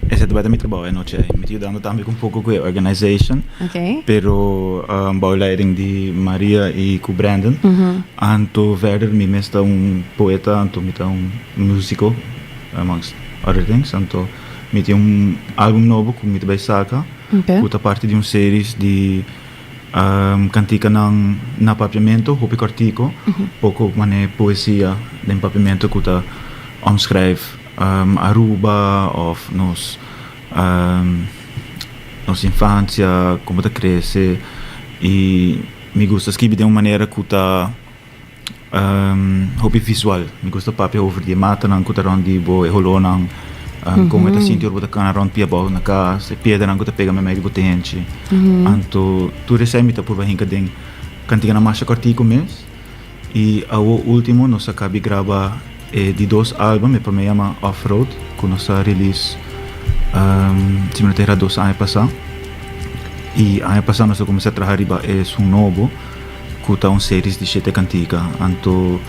Esei tabata mi trabou e anochi ei. Mi ta yudando tambe ku un poko ku e organization. Okay. Pero bou leiding di Maria i ku Brandon. Anto verder mi mes ta un poeta, anto mi ta un musico, amongst other things. Anto mi tin un album nobo ku mi ta bai saka. Okay. Ku ta parti di un series di kantikanan na papiamento, hopi kòrtiku, poko manera poesia den papiamento ku ta omschrijf Aruba of nos nos infancia como ta crece y mi gusta skibi den un manera cu ta hopi visual mi gusta papia over di e matanan cu ta rond di bo e holonan como e ta sinti ora bo ta cana rond pia abao na cas e piedranan cu ta pega memey di bo tenchi anto tur esey mi ta purba hinca den cantiganan masha cortico mes. Y awo ultimo nos a cabi graba e di dos album, e prome yama Off Road cu nos a release si mi no ta era dos aña pasa. Y aña pasa nos a cuminsa traha riba esun nobo cu ta un series di shete cantica. Anto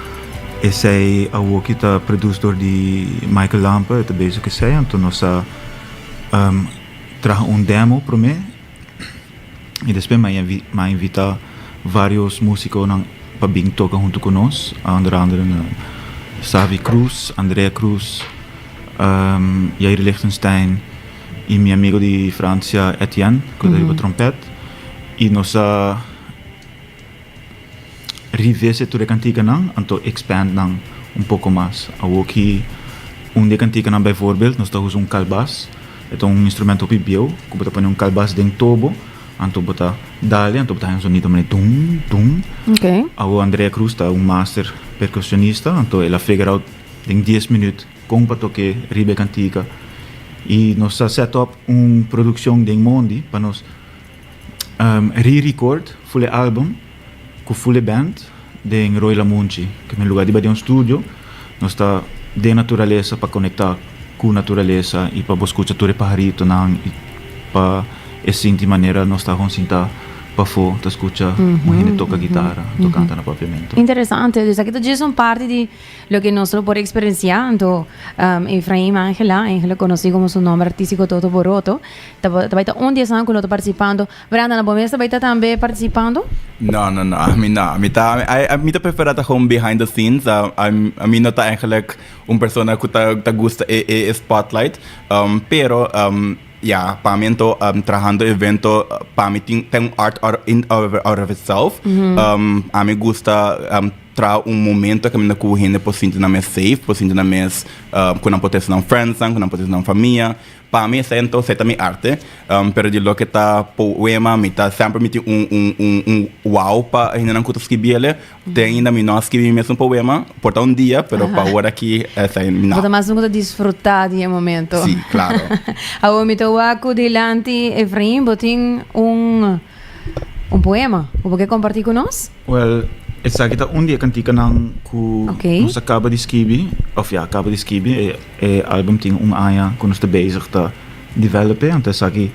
esey awoki ta produce door di Michael Lampe, e ta bezig cu esey. Anto nos a traha un demo prome. Y despues mi a invita varios musiconan pa bin toca hunto cu nos, onder andere Savi Cruz, Andrea Cruz, Jair Lichtenstein y mi amigo di Francia Etienne cu ta riba trompet. I nos a revisit tur e kantikanan anto expand nan un poko mas. Awoki un di e kantikanan bijvoorbeeld nos ta usa un kalbas, e ta un instrumento hopi bieu ku bo ta pone un kalbas den tobo anto bo ta dale anto bo ta haña un sonido manera dum dum. Awo Andrea Cruz ta un master percusionista anto el a figure out den dies minuut kon pa toke riba e kantika i nos a set up un produkshon den mondi pa nos Re-record full e album cu full e band den Rooi Lamunchi. Ke men lugar di bai den un studio, nos ta den naturalesa pa conecta cu naturalesa y pa bo scucha tur e paharitonan y pa e sinti manera nos ta gewoon sinta pafo ta scucha un hende toca guitara, to canta na papiamento. Interesante. Dus aki ta djis un parti di Loke nos lo por experiencia, anto Efraim Angela, Angela conoci como su nomber artistico Toto Boroto, ta ta bay ta un di esnan cu lo ta participando. Brandon, abo mes ta bay ta tambe participando? No, no, no, ami no. Mi ta, mi ta prefera ta gewoon behind the scenes. Ami no ta eigenlijk un persona cu ta ta gusta e e spotlight. Pero ya, pa mi anto trahando evento pa mi tin ta un art out in out of itself. Ami gusta Traha un momento kaminda ku hende por sinti nan mes safe, por sinti nan mes ku nan por trese nan friendsnan, ku nan por trese nan famia. Pa mi esei enton esei ta mi arte. Pero di loke ta poema mi ta semper mi tin un un un un wow pa e hendenan ku ta skibi el'e. Te ainda mi no a skibi mi mesun poema, por ta un dia, pero pa awor aki esei no. Bo ta mas un ku ta disfruta di e momento. Si, klaro. Awor mi ta wak ku dilanti Efrain bo tin un un poema ku bo ke komparti ku nos? Well, esaki ta un di e kantikanan ku nos a kaba di skibi, òf ya, kaba di skibi. E e album tin un aña ku nos ta bezig ta develop e, anto esaki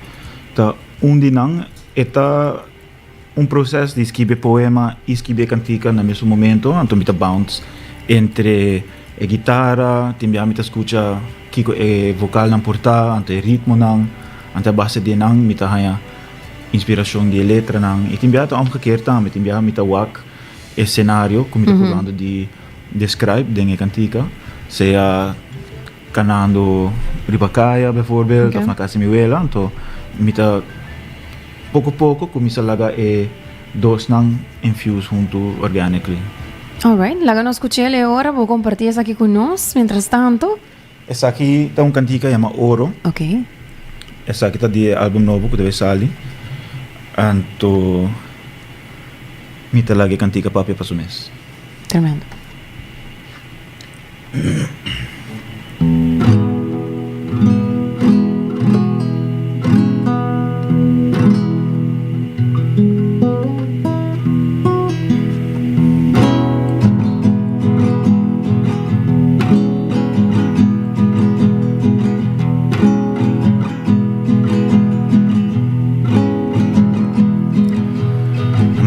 ta un di nan. E ta un proses di skibi e poema i skibi e kantika na mesun momento, anto mi ta bounce entre e gitara, tin bia mi ta skucha kiko e vokalnan por ta, anto e ritmonan, anto a base di nan mi ta haña Inspiracion di e letranan y tin biaha ta omgekeerd tambe, tin biaha mi ta wak e scenario cu mi ta probando di describe den e cantica, sea canando riba caya bijvoorbeeld of na casa di mi wela, anto mi ta poco poco cuminsa laga e dosnan infuse hunto organically. Alright, laga nos scuch'el e ora bo comparti esaki cu nos mientras tanto. Esaki ta un kantika yama Oro. Ok. Esaki ta di e album nobo ku ta bay sali. Anto mi ta laga e kantika papia pa su mes. Tremendo.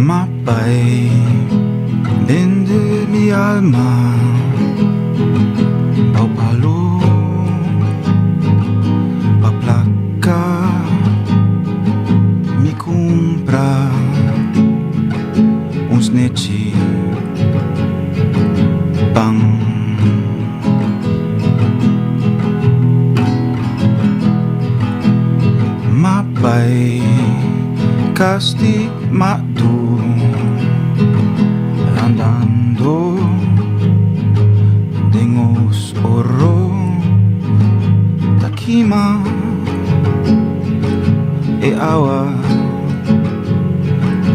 Ma bai bende mi alma bou palo pa placa mi cumpra un snechi. Pan. Ma bai kas di madu Landando den os oro Ta kima e awa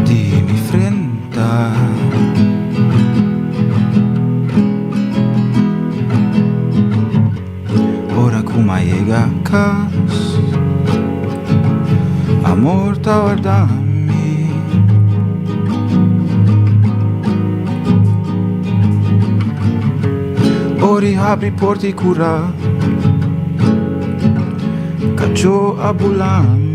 di mi frente. Ta. Ora ku m'a yega kas, amor ta warda mi. Ora i habri porta i kura, kachó a bula mi.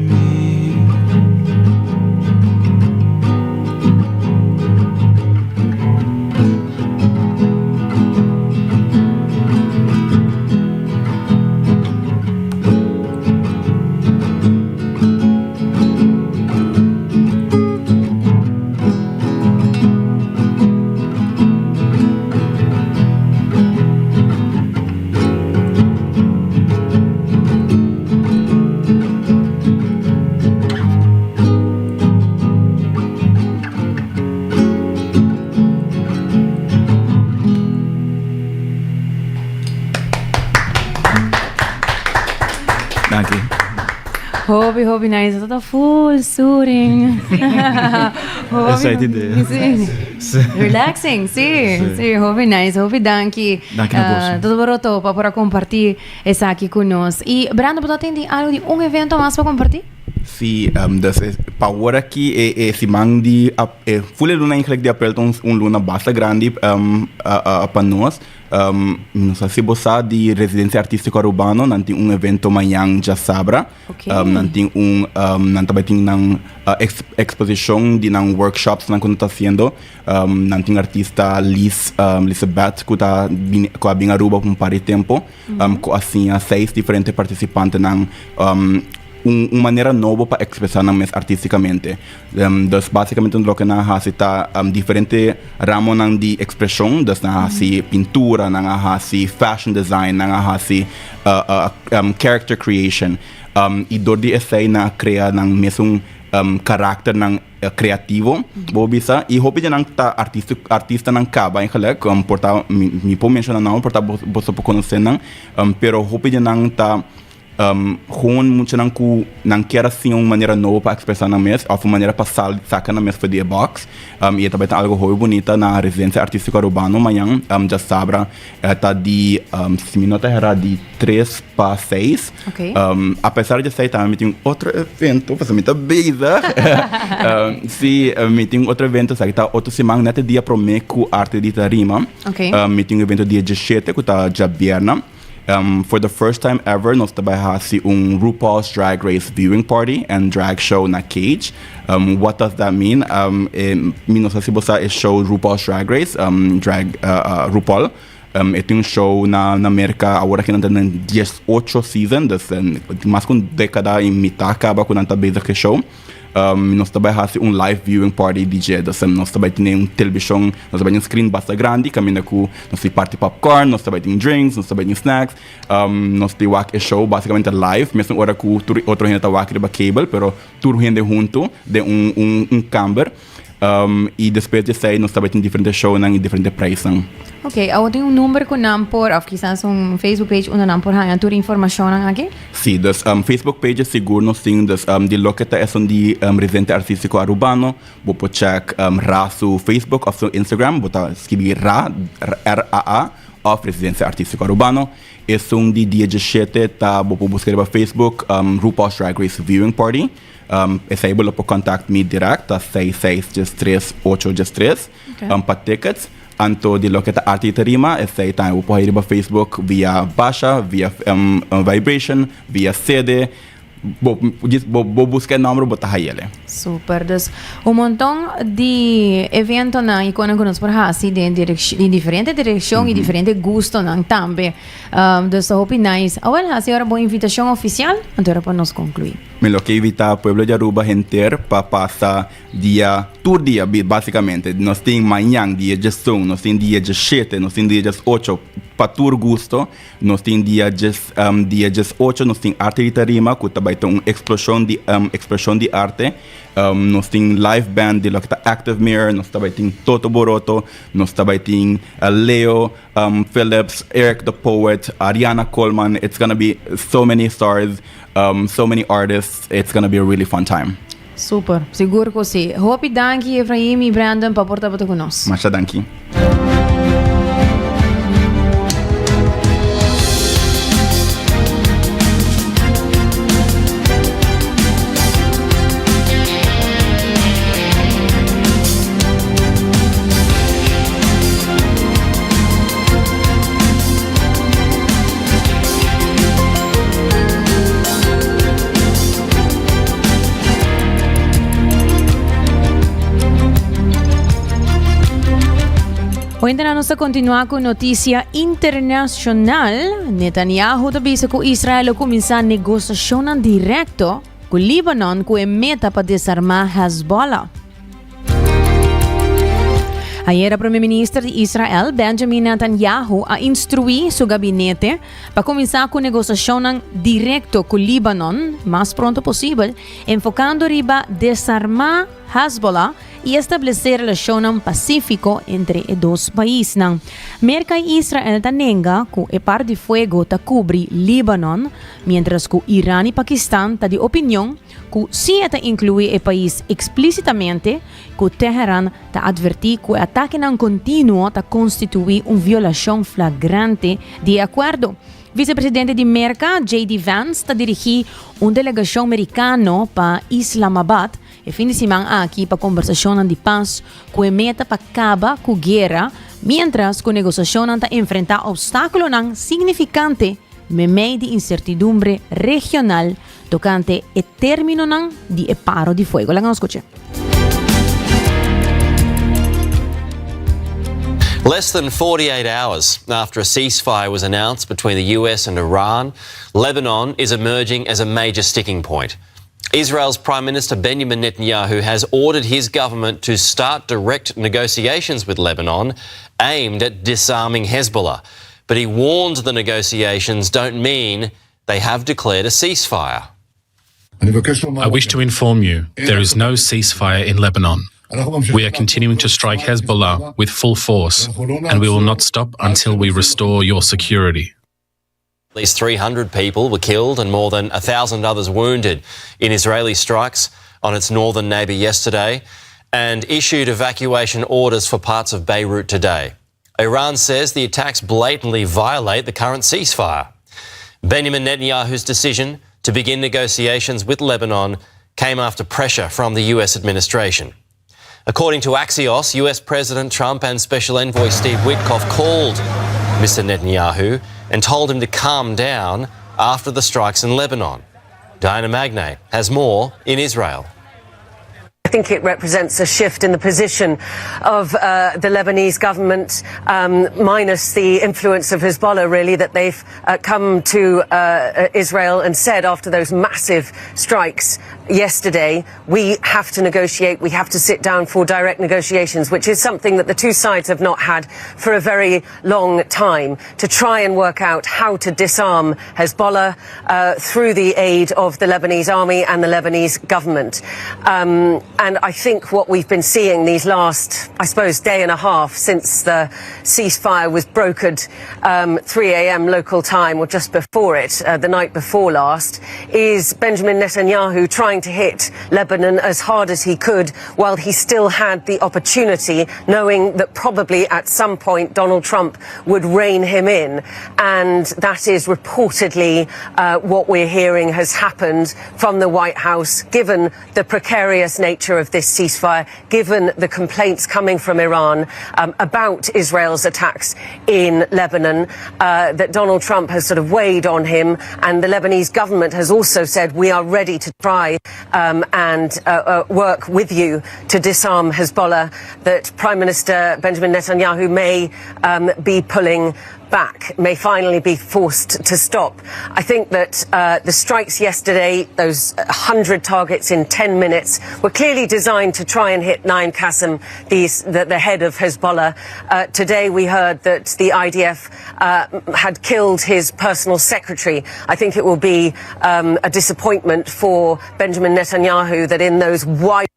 Hopi, hopi nice. Ta full soothing. Esei ta idea. Si. Relaxing, si. Si, hopi nice. Hopi danki. Danki na boso. Todo boroto pa por a comparti esaki cu nos. Y Brando, bo ta tin algo di un evento mas pa comparti? Si, dus pa awor aki e e siman di e full e luna eigenlijk di april ta un luna basta grandi pa nos. Mi no sa si bo sa di Residencia Artistico Arubano nan tin un evento mañan djasabra. Nan tin un nan ta bai tin nan exposicion di nan workshops nan ku nan ta hasiendo. Nan tin artista Liz Lisabeth ku ta bini ku a bin Aruba pa un par di tempo ku a siña seis diferente participantenan un un manera nobo pa expresa nan mes artisticamente. Dus basicamente loke nan a hasi ta diferente ramonan di expresion, dus nan a hasi pintura, nan a hasi fashion design, nan a hasi character creation y door di esey nan a crea nan mesun karakternan creativo bo bisa y hopi di nan ta artista artistanan caba eigenlijk por ta mi por menciona nan por ta boso por conoce nan pero hopi di nan ta Gewoon muchanan ku nan kier a siña un manera nobo pa ekspresá nan mes òf un manera pa sal saka nan mes for di e bòks. I e tabata algu hopi bunita na Residencia Artístiko Arubano mañan djasabra ta di si mi no ta erá di tres pa seis. Apesar di esei tambe mi tin un otro evento pasobra mi ta bezig. Si mi tin un otro evento esaki ta otro siman nèt e dia promé ku Arte di Tarima. Mi tin un evento dia dieshete ku ta djabièrnè. For the first time ever nos ta bai hasi un RuPaul's Drag Race viewing party and drag show na Cage. What does that mean? Mi no sa si bo sa e show RuPaul's Drag Race, drag RuPaul. E tin un show na na Merca awor aki nan ta den 18 season, dus mas ku un dekada i mitad kaba ku nan ta bezig ku e show. Nos ta bai hasi un live viewing party di dje. Dus nos ta bai tene un televishon, nos ta bai tin un screen basta grandi kaminda ku nos tin parti popcorn, nos ta bai tin drinks, nos ta bai tin snacks. Nos tin wak e show basikamente live, mesun ora ku tur otro hende ta wak riba cable, pero tur hende huntu den un un un kamber. I despues di esei nos ta bai tin diferente shownan i diferente prijsnan. Ok, awor tin un number ku nan por, òf kisas un Facebook page unda nan por haña tur informashonnan aki? Sí, dus Facebook page sigur nos tin, dus di loke ta esun di Residente Artístiko Arubano, bo por check ra su Facebook òf su Instagram, bo ta skibi ra, R-A-A, òf Residencia Artístiko Arubano. Esun di dia diesshete ta bo por buska riba Facebook RuPaul's Drag Race Viewing Party. Esei bo lo por contact mi direct ta 6613 813 pa tickets. Anto di loke ta Arte di Tarima esei tambe bo por haña riba Facebook via Basha, via Vibration, via Sede. Bo bo bo busca e nomber bo ta hayele. Super. Dus un monton di eventonan y konan ku nos por hasi den direc den diferente direccion y diferente gustonan tambe. Dus ta hopi nice. Awel hasi ora bo invitacion oficial anto ora pa nos conclui. Mi lo ke invita pueblo di Aruba henter pa pasa dia tur dia basicamente. Nos tin mañan dia diesun, nos tin dia dieshete, nos tin dia diesocho pa tur gusto. Nos tin dia dies dia diesocho nos tin Arte di Tarima cu ta bay ta un explosion di expresion di arte. Nos tin live band di loke ta Active Mirror, nos ta bay tin Toto Boroto, nos ta bay tin Leo Phillips, Eric the Poet, Ariana Coleman. It's gonna be so many stars. So many artists, it's gonna be a really fun time. Super, sigur ku si. Hopi danki Efraim i Brandon pa por tabata ku nos. Masha danki. Oyentenan nos ta continua cu noticia internacional. Netanyahu ta bisa cu Israel lo cuminsa negociacionnan directo cu Libanon cu e meta pa desarma Hezbollah. Ayera Prome Minister di Israel, Benjamin Netanyahu, a instruí su gabinete pa kuminsá ku negosiashonnan direkto ku Libanon mas pronto posibel, enfokando riba desarmá Hezbollah. i establesé relashonnan pasífiko entre e dos paisnan. Merka i Israel ta nenga ku e par di fuego ta kubri Líbanon, miéntras ku Iran i Pakistan ta di opinion ku si e ta inkluí e pais eksplísitamente, ku Teheran ta atvertí ku e atakenan kontinuo ta konstituí un violashon flagrante di e akuerdo. Visepresidente di Merka, JD Vance, ta dirigí un delegashon merikano pa Islamabad e fin di siman aki pa kombersashonnan di pas ku e meta pa kaba ku guera, miéntras ku negosiashonnan ta enfrentá opstákulonan signifikante meimei di insertidumbre regional tokante e términonan di e paro di fuego. Laga nos skucha. Less than 48 hours after a ceasefire was announced between the US and Iran, Lebanon is emerging as a major sticking point. Israel's Prime Minister Benjamin Netanyahu has ordered his government to start direct negotiations with Lebanon aimed at disarming Hezbollah. But he warned the negotiations don't mean they have declared a ceasefire. I wish to inform you there is no ceasefire in Lebanon. We are continuing to strike Hezbollah with full force, and we will not stop until we restore your security. At least 300 people were killed and more than 1,000 others wounded in Israeli strikes on its northern neighbour yesterday and issued evacuation orders for parts of Beirut today. Iran says the attacks blatantly violate the current ceasefire. Benjamin Netanyahu's decision to begin negotiations with Lebanon came after pressure from the US administration. According to Axios, US President Trump and Special Envoy Steve Witkoff called Mr. Netanyahu and told him to calm down after the strikes in Lebanon. Diana Magnay has more in Israel. I think it represents a shift in the position of uh, the Lebanese government, um, minus the influence of Hezbollah, really, that they've uh, come to uh, uh Israel and said after those massive strikes yesterday, we have to negotiate, we have to sit down for direct negotiations, which is something that the two sides have not had for a very long time, to try and work out how to disarm Hezbollah uh, through the aid of the Lebanese army and the Lebanese government. Um, and I think what we've been seeing these last, I suppose, day and a half since the ceasefire was brokered um, 3 a.m. local time or just before it, uh, the night before last, is Benjamin Netanyahu trying to hit Lebanon as hard as he could while he still had the opportunity, knowing that probably at some point Donald Trump would rein him in. And that is reportedly uh, what we're hearing has happened from the White House, given the precarious nature of this ceasefire, given the complaints coming from Iran um, about Israel's attacks in Lebanon, uh, that Donald Trump has sort of weighed on him, and the Lebanese government has also said we are ready to try um, and uh, uh, work with you to disarm Hezbollah, that Prime Minister Benjamin Netanyahu may um, be pulling back, may finally be forced to stop. I think that uh, the strikes yesterday, those 100 targets in 10 minutes, were clearly designed to try and hit Naim Qassem, the, the, head of Hezbollah. Uh, today we heard that the IDF uh, had killed his personal secretary. I think it will be um, a disappointment for Benjamin Netanyahu that in those wide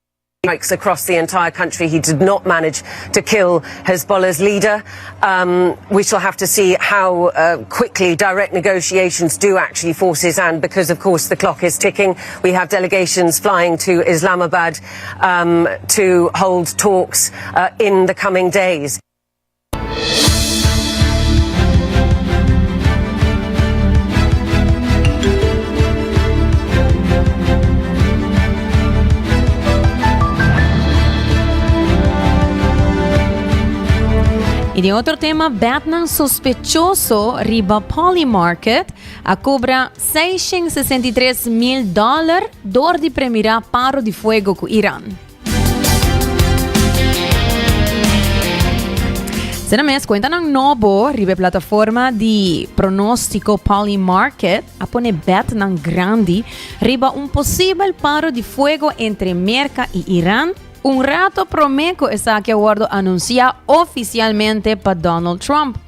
strikes across the entire country. He did not manage to kill Hezbollah's leader. Um, we shall have to see how uh, quickly direct negotiations do actually force his hand, because, of course, the clock is ticking. We have delegations flying to Islamabad um, to hold talks uh, in the coming days. I den otro tema, betnan sospechoso riba Polymarket a cobra 663 mil dollar door di premira paro di fuego cu Iran. Sena mes cuentanan nobo riba e plataforma di pronóstico Polymarket a pone betnan grandi riba un posibel paro di fuego entre Merca y Iran un rato prome cu esaki a wordo anuncia oficialmente pa Donald Trump.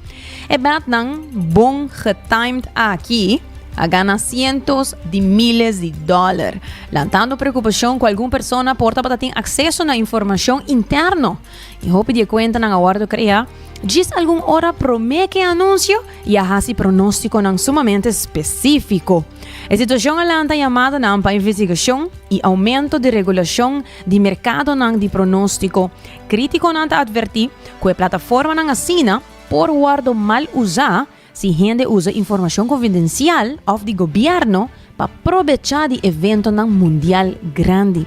E betnan bon getimed aki. a gana cientos di miles di dollar, lantando preocupacion cu algun persona por tabata tin acceso na informacion interno. E hopi di e cuentanan a wordo crea djis algun ora prome cu e anuncio y a haci pronosticonan sumamente specifico. E situacion a lanta yamadanan pa investigacion y aumento di regulacion di mercadonan di pronostico. Criticonan ta adverti cu e plataformanan asina por wordo mal usa Si hende usa informashon konfidensial òf di gobièrnu pa probechá di eventonan mundial grandi.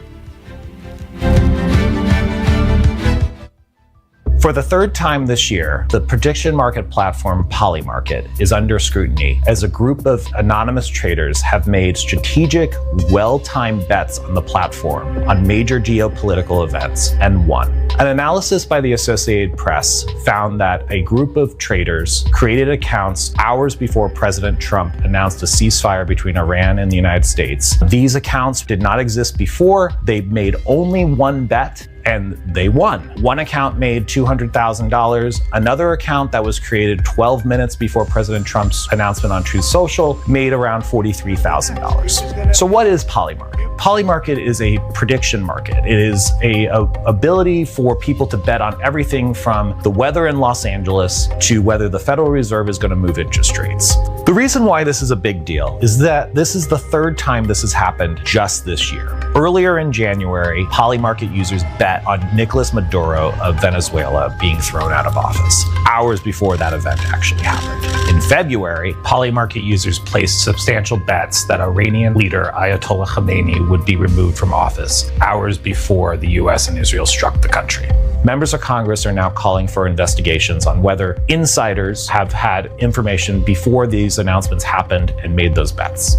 For the third time this year, the prediction market platform Polymarket is under scrutiny as a group of anonymous traders have made strategic, well timed bets on the platform on major geopolitical events and won. An analysis by the Associated Press found that a group of traders created accounts hours before President Trump announced a ceasefire between Iran and the United States. These accounts did not exist before. They made only one bet and they won. One account made $200,000. Another account that was created 12 minutes before President Trump's announcement on Truth Social made around $43,000. So what is Polymarket? Polymarket is a prediction market. It is a, a ability for people to bet on everything from the weather in Los Angeles to whether the Federal Reserve is going to move interest rates. The reason why this is a big deal is that this is the third time this has happened just this year. Earlier in January, Polymarket users bet on Nicolas Maduro of Venezuela being thrown out of office, hours before that event actually happened. In February, Polymarket users placed substantial bets that Iranian leader Ayatollah Khomeini would be removed from office hours before the US and Israel struck the country. Members of Congress are now calling for investigations on whether insiders have had information before these announcements happened and made those bets.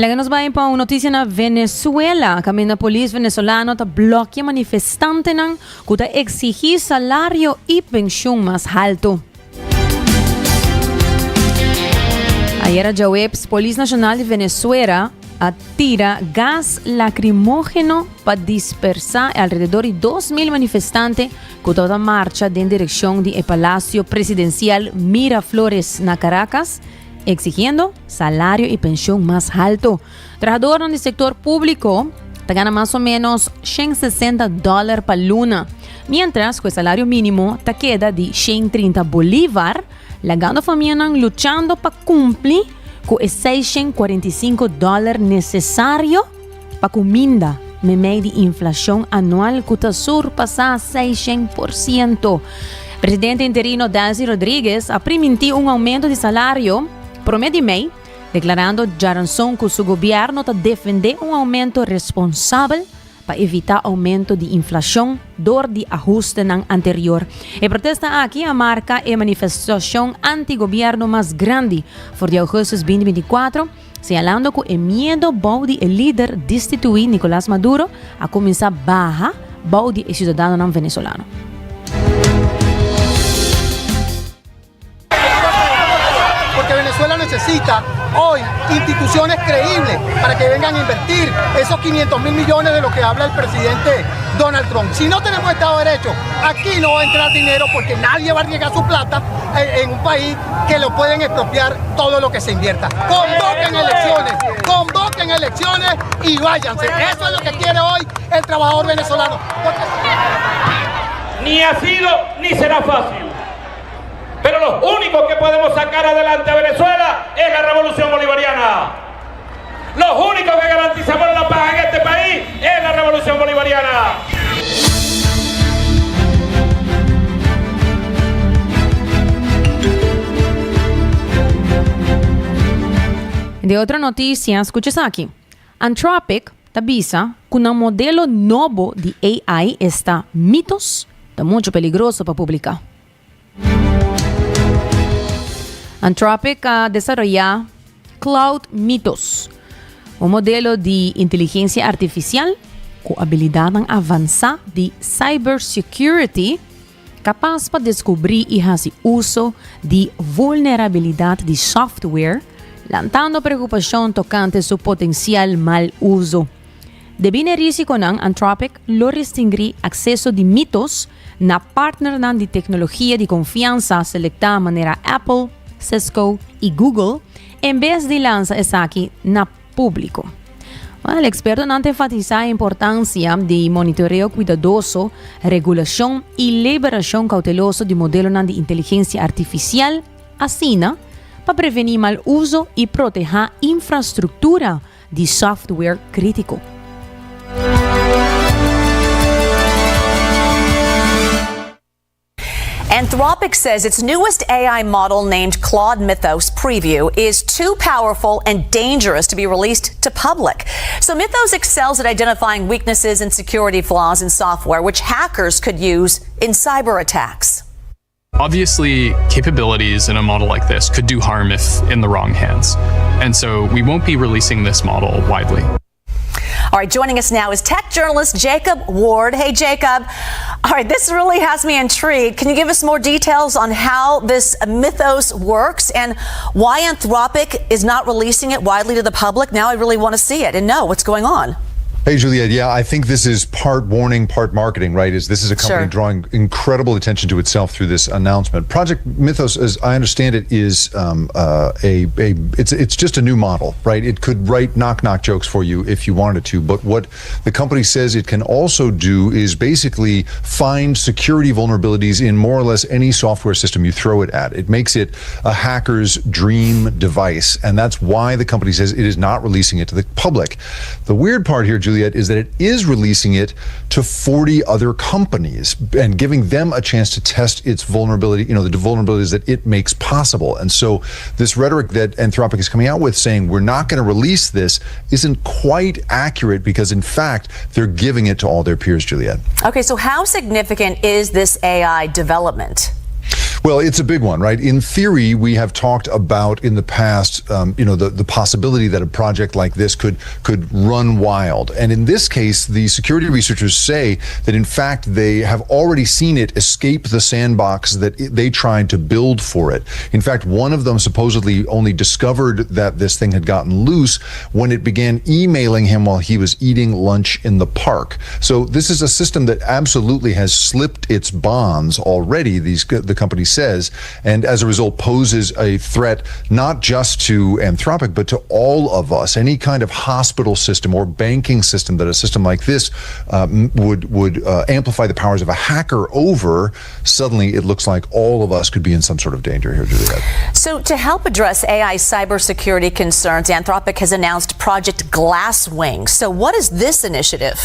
Laga nos bai pa un noticia na Venezuela. Caminda polis venezolano ta blokia manifestantenan cu ta exigi salario y pensioen mas halto. Ayera djaweps, Polis Nacional di Venezuela a tira gas lacrimógeno pa dispersa e alrededor di 2.000 manifestante cu tabata marcha den direccion di e Palacio Presidencial Miraflores na Caracas, exigiendo salario y pensioen mas halto. Trahadornan di sector publico ta gana mas o menos 160 dollar pa luna, mientras cu e salario minimo ta keda di 130 bolivar, lagando famianan luchando pa cumpli cu e 645 dollar necesario pa cuminda memey di inflacion anual cu ta surpasa 600 por ciento. Presidente interino Delcy Rodriguez a priminti un aumento di salario prome di mei, Declarando djaranson cu su gobierno ta defende un aumento responsabel pa evita aumento di inflacion door di ahustenan anterior. E protesta aki a marca e manifestacion anti-gobierno mas grandi for di augustus 2024, señalando cu e miedo bou di e lider destitui Nicolas Maduro a cuminsa baha bou di e ciudadanonan venezolano. Porque Venezuela necesita hoy instituciones creíbles para que vengan a invertir esos 500 mil millones de lo que habla el presidente Donald Trump. Si no tenemos Estado de Derecho, aquí no va a entrar dinero porque nadie va a arriesgar su plata en un país que lo pueden expropiar todo lo que se invierta. Convoquen elecciones, convoquen elecciones y váyanse. Eso es lo que quiere hoy el trabajador venezolano. Ni ha sido ni será fácil. Pero los únicos que podemos sacar adelante a Venezuela es la revolución bolivariana. Los únicos que garantizamos la paz en este país es la revolución bolivariana. De otro noticia, escucha aquí. Anthropic ta bisa ku nan modelo nobo di AI esta Mythos ta mucho peligroso pa publiká. Anthropic a desaroyá Claude Mythos, un modelo di inteligensia artifisial ku abilidatnan avansá di cybersecurity. kapas pa deskubrí i hasi uso di vulnerabilidat di software, lantando preokupashon tokante su potensial mal uso. Debí na e risikonan, Anthropic lo restringí akseso di Mythos na partnernan di teknologia di konfiansa selektá manera Apple, Cisco i Google, en bes di lansa esaki na públiko. Wèl, ekspertonan ta enfatisá e importansia di monitoreo kuidadoso, regulashon i liberashon kouteloso di modelonan di inteligensia artifisial asina pa prevení mal uso i protehá infrastruktura di software krítiko. Anthropic says its newest AI model named Claude Mythos Preview is too powerful and dangerous to be released to public. So Mythos excels at identifying weaknesses and security flaws in software which hackers could use in cyber attacks. Obviously, capabilities in a model like this could do harm if in the wrong hands. And so we won't be releasing this model widely. All right, joining us now is tech journalist Jacob Ward. Hey, Jacob. All right, this really has me intrigued. Can you give us more details on how this mythos works and why Anthropic is not releasing it widely to the public? Now I really want to see it and know what's going on. Hey, Juliet. Yeah, I think this is part warning, part marketing, right? Is this is a company sure. drawing incredible attention to itself through this announcement. Project Mythos, as I understand it, is um, uh, a, a it's it's just a new model, right? It could write knock knock jokes for you if you wanted to, but what the company says it can also do is basically find security vulnerabilities in more or less any software system you throw it at. It makes it a hacker's dream device, and that's why the company says it is not releasing it to the public. The weird part here, Juliet, is that it is releasing it to 40 other companies and giving them a chance to test its vulnerability, you know, the vulnerabilities that it makes possible. And so this rhetoric that Anthropic is coming out with saying we're not going to release this isn't quite accurate because, in fact, they're giving it to all their peers, Juliet. Okay, so how significant is this AI development? Well, it's a big one, right? In theory, we have talked about in the past, um, you know, the, the possibility that a project like this could could run wild. And in this case, the security researchers say that in fact they have already seen it escape the sandbox that it, they tried to build for it. In fact, one of them supposedly only discovered that this thing had gotten loose when it began emailing him while he was eating lunch in the park. So this is a system that absolutely has slipped its bonds already. These the company says, and as a result poses a threat not just to Anthropic but to all of us. Any kind of hospital system or banking system that a system like this uh, would would uh, amplify the powers of a hacker over. Suddenly, it looks like all of us could be in some sort of danger here, Juliet. So, to help address AI cybersecurity concerns, Anthropic has announced Project Glasswing. So, what is this initiative?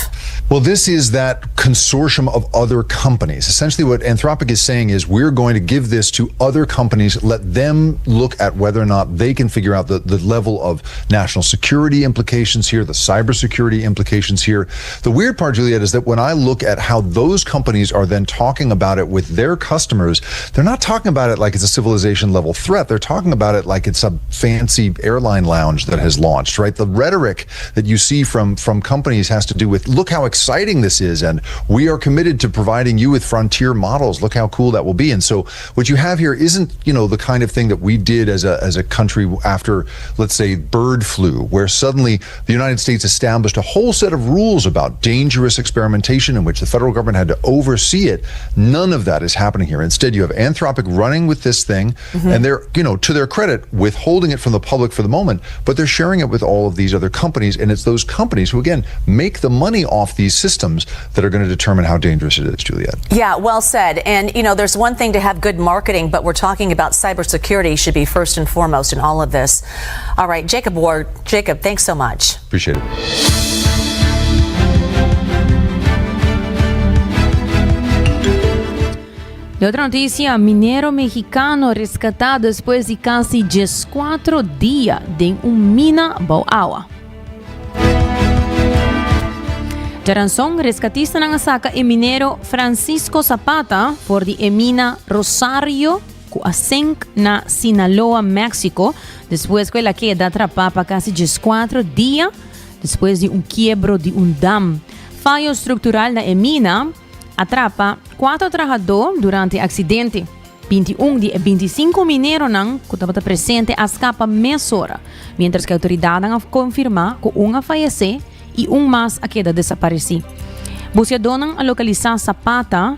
Well, this is that consortium of other companies. Essentially, what Anthropic is saying is we're going to give this to other companies, let them look at whether or not they can figure out the, the level of national security implications here, the cybersecurity implications here. The weird part, Juliet, is that when I look at how those companies are then talking about it with their customers, they're not talking about it like it's a civilization level threat. They're talking about it like it's a fancy airline lounge that has launched, right? The rhetoric that you see from from companies has to do with look how exciting this is and we are committed to providing you with frontier models. Look how cool that will be. And so what you have here isn't, you know, the kind of thing that we did as a as a country after let's say bird flu, where suddenly the United States established a whole set of rules about dangerous experimentation in which the federal government had to oversee it. None of that is happening here. Instead, you have Anthropic running with this thing, mm-hmm. and they're, you know, to their credit, withholding it from the public for the moment, but they're sharing it with all of these other companies. And it's those companies who, again, make the money off these systems that are going to determine how dangerous it is, Juliet. Yeah, well said. And, you know, there's one thing to have good marketing, but we're talking about cybersecurity should be first and foremost in all of this. All right, Jacob Ward. Jacob, thanks so much. Appreciate it. De otro noticia, minero mexicano rescatá despues di casi 14 dia den un mina bou awa. Djaranson, rescatistanan a saca e minero Francisco Zapata for di e mina Rosario cu a sink na Sinaloa, Mexico, despues cu el a keda atrapa pa casi 14 dia despues di un kiebro di un dam. Fayo structural na e mina. A trapa cuatro trahadó durante accidente. 21 di e 25 mineronan cu tabata presente a scapa mesora, mientras cu autoridadnan a confirma cu un a fayece y un mas a keda desapareci. Buceadónan a localisa Zapata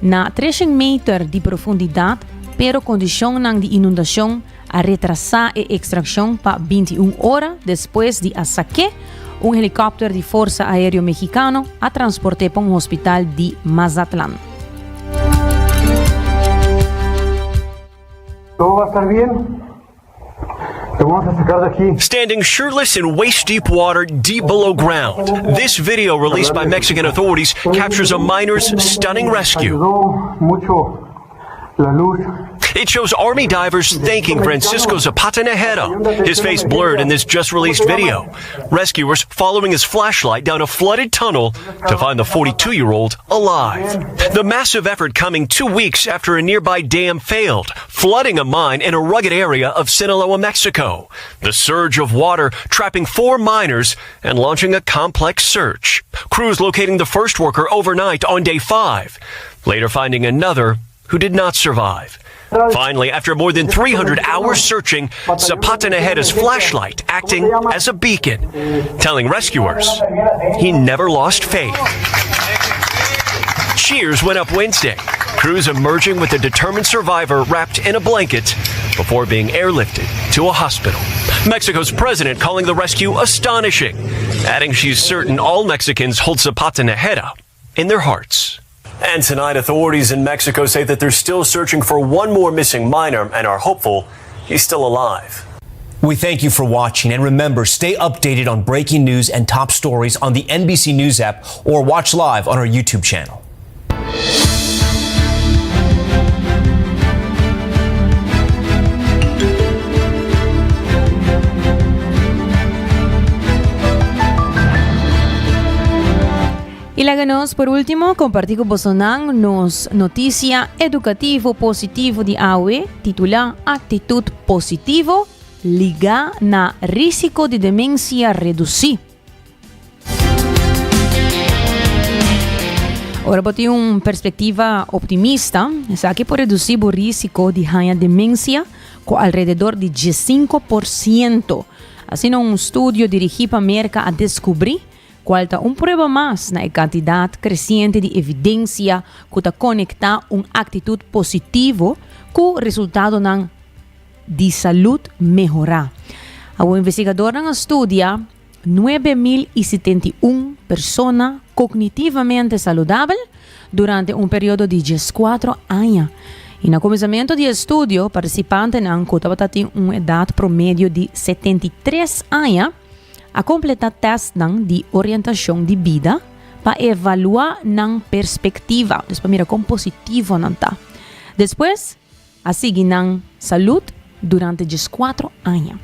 na 300 meter di profundidad, pero condicionnan di inundacion a retrasá e ekstrakshon pa 21 ora despues di a sak'é, un helikòpter di Forsa Aéreo Mexicano a transport'é pa un hospital di Mazatlán. Todo va a estar bien. Te vamos a sacar de aquí. Standing shirtless in waist deep water deep below ground. This video released by Mexican authorities captures a miner's stunning rescue. Ayudó mucho la luz. It shows army divers thanking Francisco Zapata Najera, his face blurred in this just released video. Rescuers following his flashlight down a flooded tunnel to find the 42 year old alive. The massive effort coming two weeks after a nearby dam failed, flooding a mine in a rugged area of Sinaloa, Mexico. The surge of water trapping four miners and launching a complex search. Crews locating the first worker overnight on day five, later finding another who did not survive. Finally, after more than 300 hours searching, Zapata Najera's flashlight acting as a beacon, telling rescuers he never lost faith. Cheers went up Wednesday. Crews emerging with a determined survivor wrapped in a blanket before being airlifted to a hospital. Mexico's president calling the rescue astonishing, adding she's certain all Mexicans hold Zapata Najera in their hearts. And tonight, authorities in Mexico say that they're still searching for one more missing miner and are hopeful he's still alive. We thank you for watching. And remember, stay updated on breaking news and top stories on the NBC News app or watch live on our YouTube channel. Y laga nos por ultimo comparti cu bosonan nos noticia educativo positivo di awe titula Actitud positivo liga na risico di demencia reduci. Ora bo tin un perspectiva optimista, esaki por reduci bo risico di haña demencia cu alrededor di 15%. Asina un studio dirigi pa Merca a descubri cual ta un prueba mas na e cantidad creciente di evidencia cu ta conecta un actitud positivo cu resultadonan di salud mehora. Awor investigadornan a studia 9071 persona cognitivamente saludabel durante un periodo di 14 aña. Y na cuminsamiento di e estudio, participantenan cu tabata tin un edad promedio di 73 aña a completa testnan di orientacion di bida pa evalua nan perspectiva, dus pa mira con positivo nan ta. Despues a sigui nan salud durante 14 aña.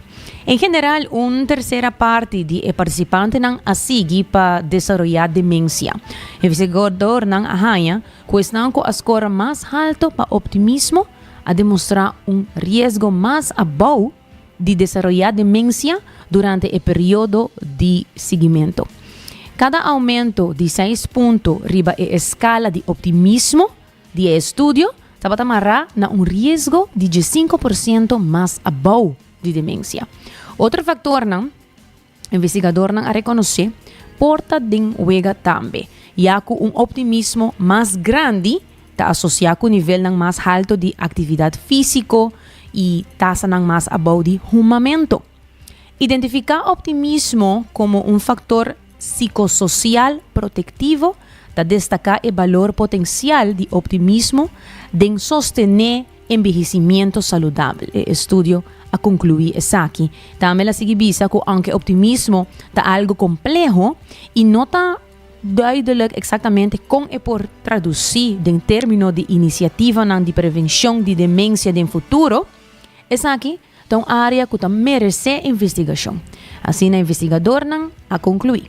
En general, un tercera parti di e participantenan a sigui pa desaroya demencia. Investigadornan a haya cu esnan cu a score mas halto pa optimismo a demostra un riesgo mas abou di desaroyá demensia durante e periodo di siguimentu. Kada oumento di seis punto riba e eskala di optimismo di e estudio tabata mará na un riesgo di 15% mas abou di demensia. Otro faktornan Investigadornan a rekonosé por ta den wega tambe, ya ku un optimismo mas grandi ta asosiá ku nivelnan mas halto di aktividat físiko i tasanan mas abou di humamentu. Identifiká optimismo komo un faktor sikososial protektivo ta destaká e balor potensial di optimismo den sostené Enbehecimiento saludabel, e estudio a conclui esaki. Tambe el a sigui bisa cu aunke optimismo ta algo compleho y no ta duidelijk exactamente con e por traduci den termino di iniciativanan di prevencion di demencia den futuro, esaki ta un area cu ta merece investigacion. Asina investigadornan a conclui.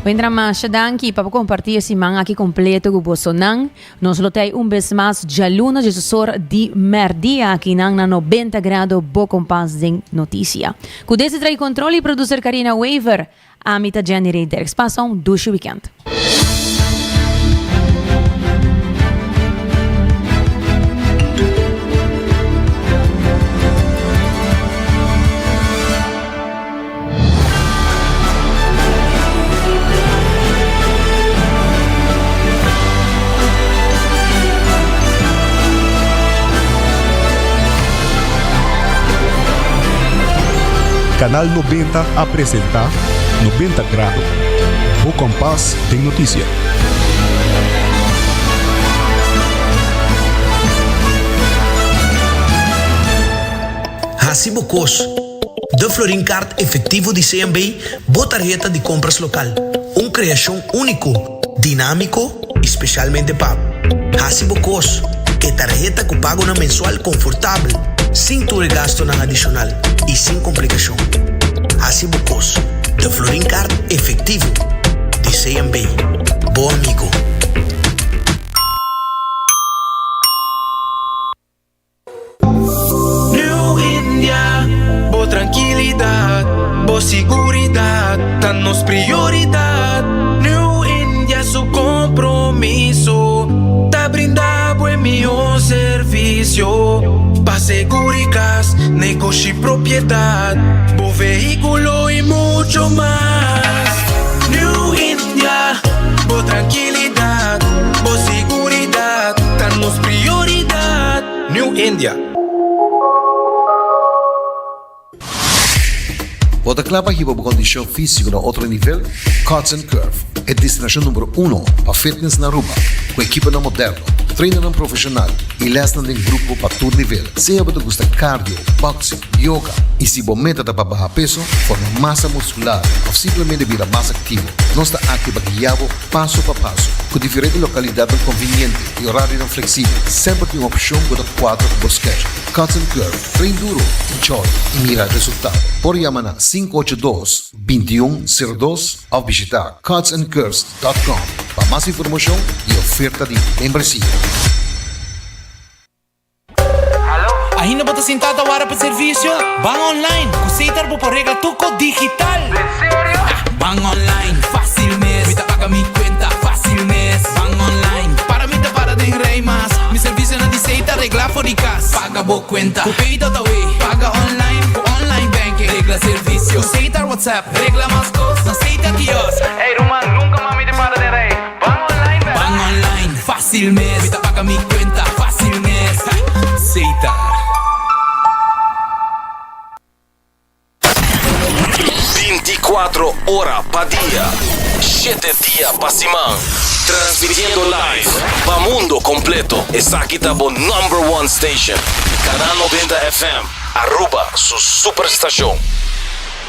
Wendra masha danki pa bo comparti e siman aki completo cu bosonan. Nos lo tei un bes mas djaluna djesosor di merdia aki nan na 90 grado bo compas den noticia. Cu desde trai control y producer Karina Wever. Ami ta Jenny Ray Derks. Pasa un dushi weekend. Canal 90 a presenta 90 Grado, bo kompas den notisia. Hasi bo kos. De Florin Card Efectivo di CMB, bo tarheta di compras local. Un creacion unico, dinamico y specialmente pa bo. Hasi bo kos. E tarheta cu pagonan mensual confortabel, sin tur e gastonan adicional y sin complicacion. Hasi bo kos. De Florin Card Efectivo di CMB. Bo amigo. New India, bo trankilidat, bo siguridat ta nos prioridat. New India su kompromiso ta brinda bo e mihó servisio pa seguri kas, negoshi, propiedat, bo vehíkulo i mucho mas. New India, bo trankilidat, bo siguridat ta nos prioridat. New India. Bo ta kla pa hiba bo kondishon físiko na otro nivel? Cuts and Curve, e destinashon numero uno pa fitness na Aruba, ku ekiponan moderno, trainernan profeshonal i lèsnan den grupo pa tur nivel. Sea bo ta gusta cardio, boxing, yoga i si bo meta ta pa baha peso, forma masa muskular òf simplemente bira mas aktivo, nos ta aki pa guia bo paso pa paso. Ku diferente lokalidatnan konviniente i orarionan fleksibel, semper tin un opshon ku ta kuadra ku bo schedule. Cuts and Curve, train duro, enjoy i mira resultado. Por yama na 582 2102 òf bishita cutsandcurves dot com pa mas informashon i oferta di membresia. Ainda bo ta sintá ta wara pa servisio? Ban online! Ku Setar bo por regla tur kos digital! Den serio? Ban online, fásil mes! Mi ta paga mi kuenta, fásil mes! Ban online, para mi ta para den rei mas! Mi servisionan di Setar regla for di kas! Paga bo kuenta ku Pay.awe! Paga online ku online banking! Regla servisio ku Setar WhatsApp! Regla mas kos na Setar kiosk! Ey ruman, nunka mas mi ta para den rei! Ban online bèrdad? Ban online, fácil mes. Mi ta paga mi cuenta, fácil mes. Setar. Binticuatro ora pa dia, shete dia pa siman. Transmitiendo live pa mundo completo. Esaki ta bo number one station. Canal 90 FM, Aruba su superstacion.